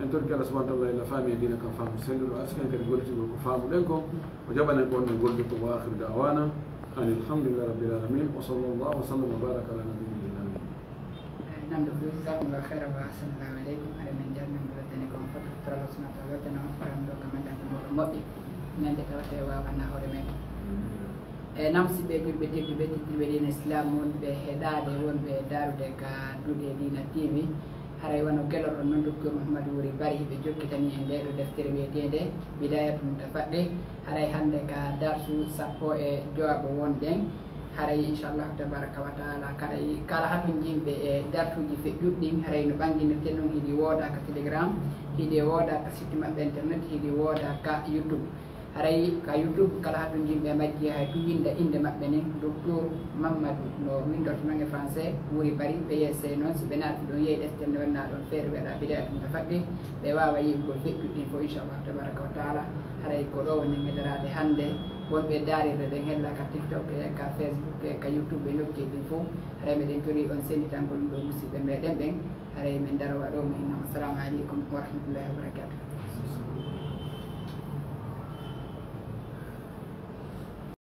En torki Allah subhanahu wa ta'ala ila faami e diina kan faamu selluɗo, arsikan kadi gollitigol ko faamuɗen ko, o jaɓanen ko on en gollude ko. Wa akhiru da'wana anil hamdulillahi rabbil alamin. Wa sallallahu wa sallam wa baraka ala nabiyyina. Amin. Eh, namdo ko jazakumullahu khairan wa ahsanallahu ilaykum. Hare men jarnam do tene ko foto toro suna to weteno ram do kamanda ko mo moƴƴi. Ñande tawate wawana hoore men. E nam siɓe julɓe tedduɓe tedduɓe diina Islam wonɓe heɗaade, wonɓe daarude ka duɗe diina T V. Haray wano kelorɗon noon, Docteur Mouhamadou Wuri Bari ɓe jokkitani en nde ɗo deftere wiyeteende Bidayatul Mutafaqqih. Haray hannde ka darsu sappo e jowaɓo wonɗen. Haray inchallahu tabaraka wa taala, kala, kala hatonjinɓe e darsuuji feƴƴuɗi ɗin, haray no ɓannginirten ɗum, hiɗi wooda ka Telegram, hiɗi wooda ka site maɓɓe internet, hiɗi wooda ka YouTube. Haray ka YouTube, kala hatonjinɓe majji, hay tun winnda innde maɓɓe nden, Docteur Mamadou, no winndorto non e français, Wuri Bari, P S C noon, si ɓe naati ɗon, yehi ɗeftere nde wonnaa ɗon, feere wiyeɗaa Bidayatul Mutafaqqih, ɓe waawa yi'ugol feƴƴuɗi ɗin fof, inchallahu tabaraka wa taala. Haray ko ɗo woni meɗeraade hannde, wonɓe daarirde ɗen hella ka TikTok e ka Facebook e ka YouTube e nokkeeji ɗin fof. Haray meɗen tori on sennditangol ɗum ɗo musiɓɓe meɗen ɓen. Haray men darowa ɗo mo inna. Assalamu aleykum wa rahmatullahi wa barakatuh.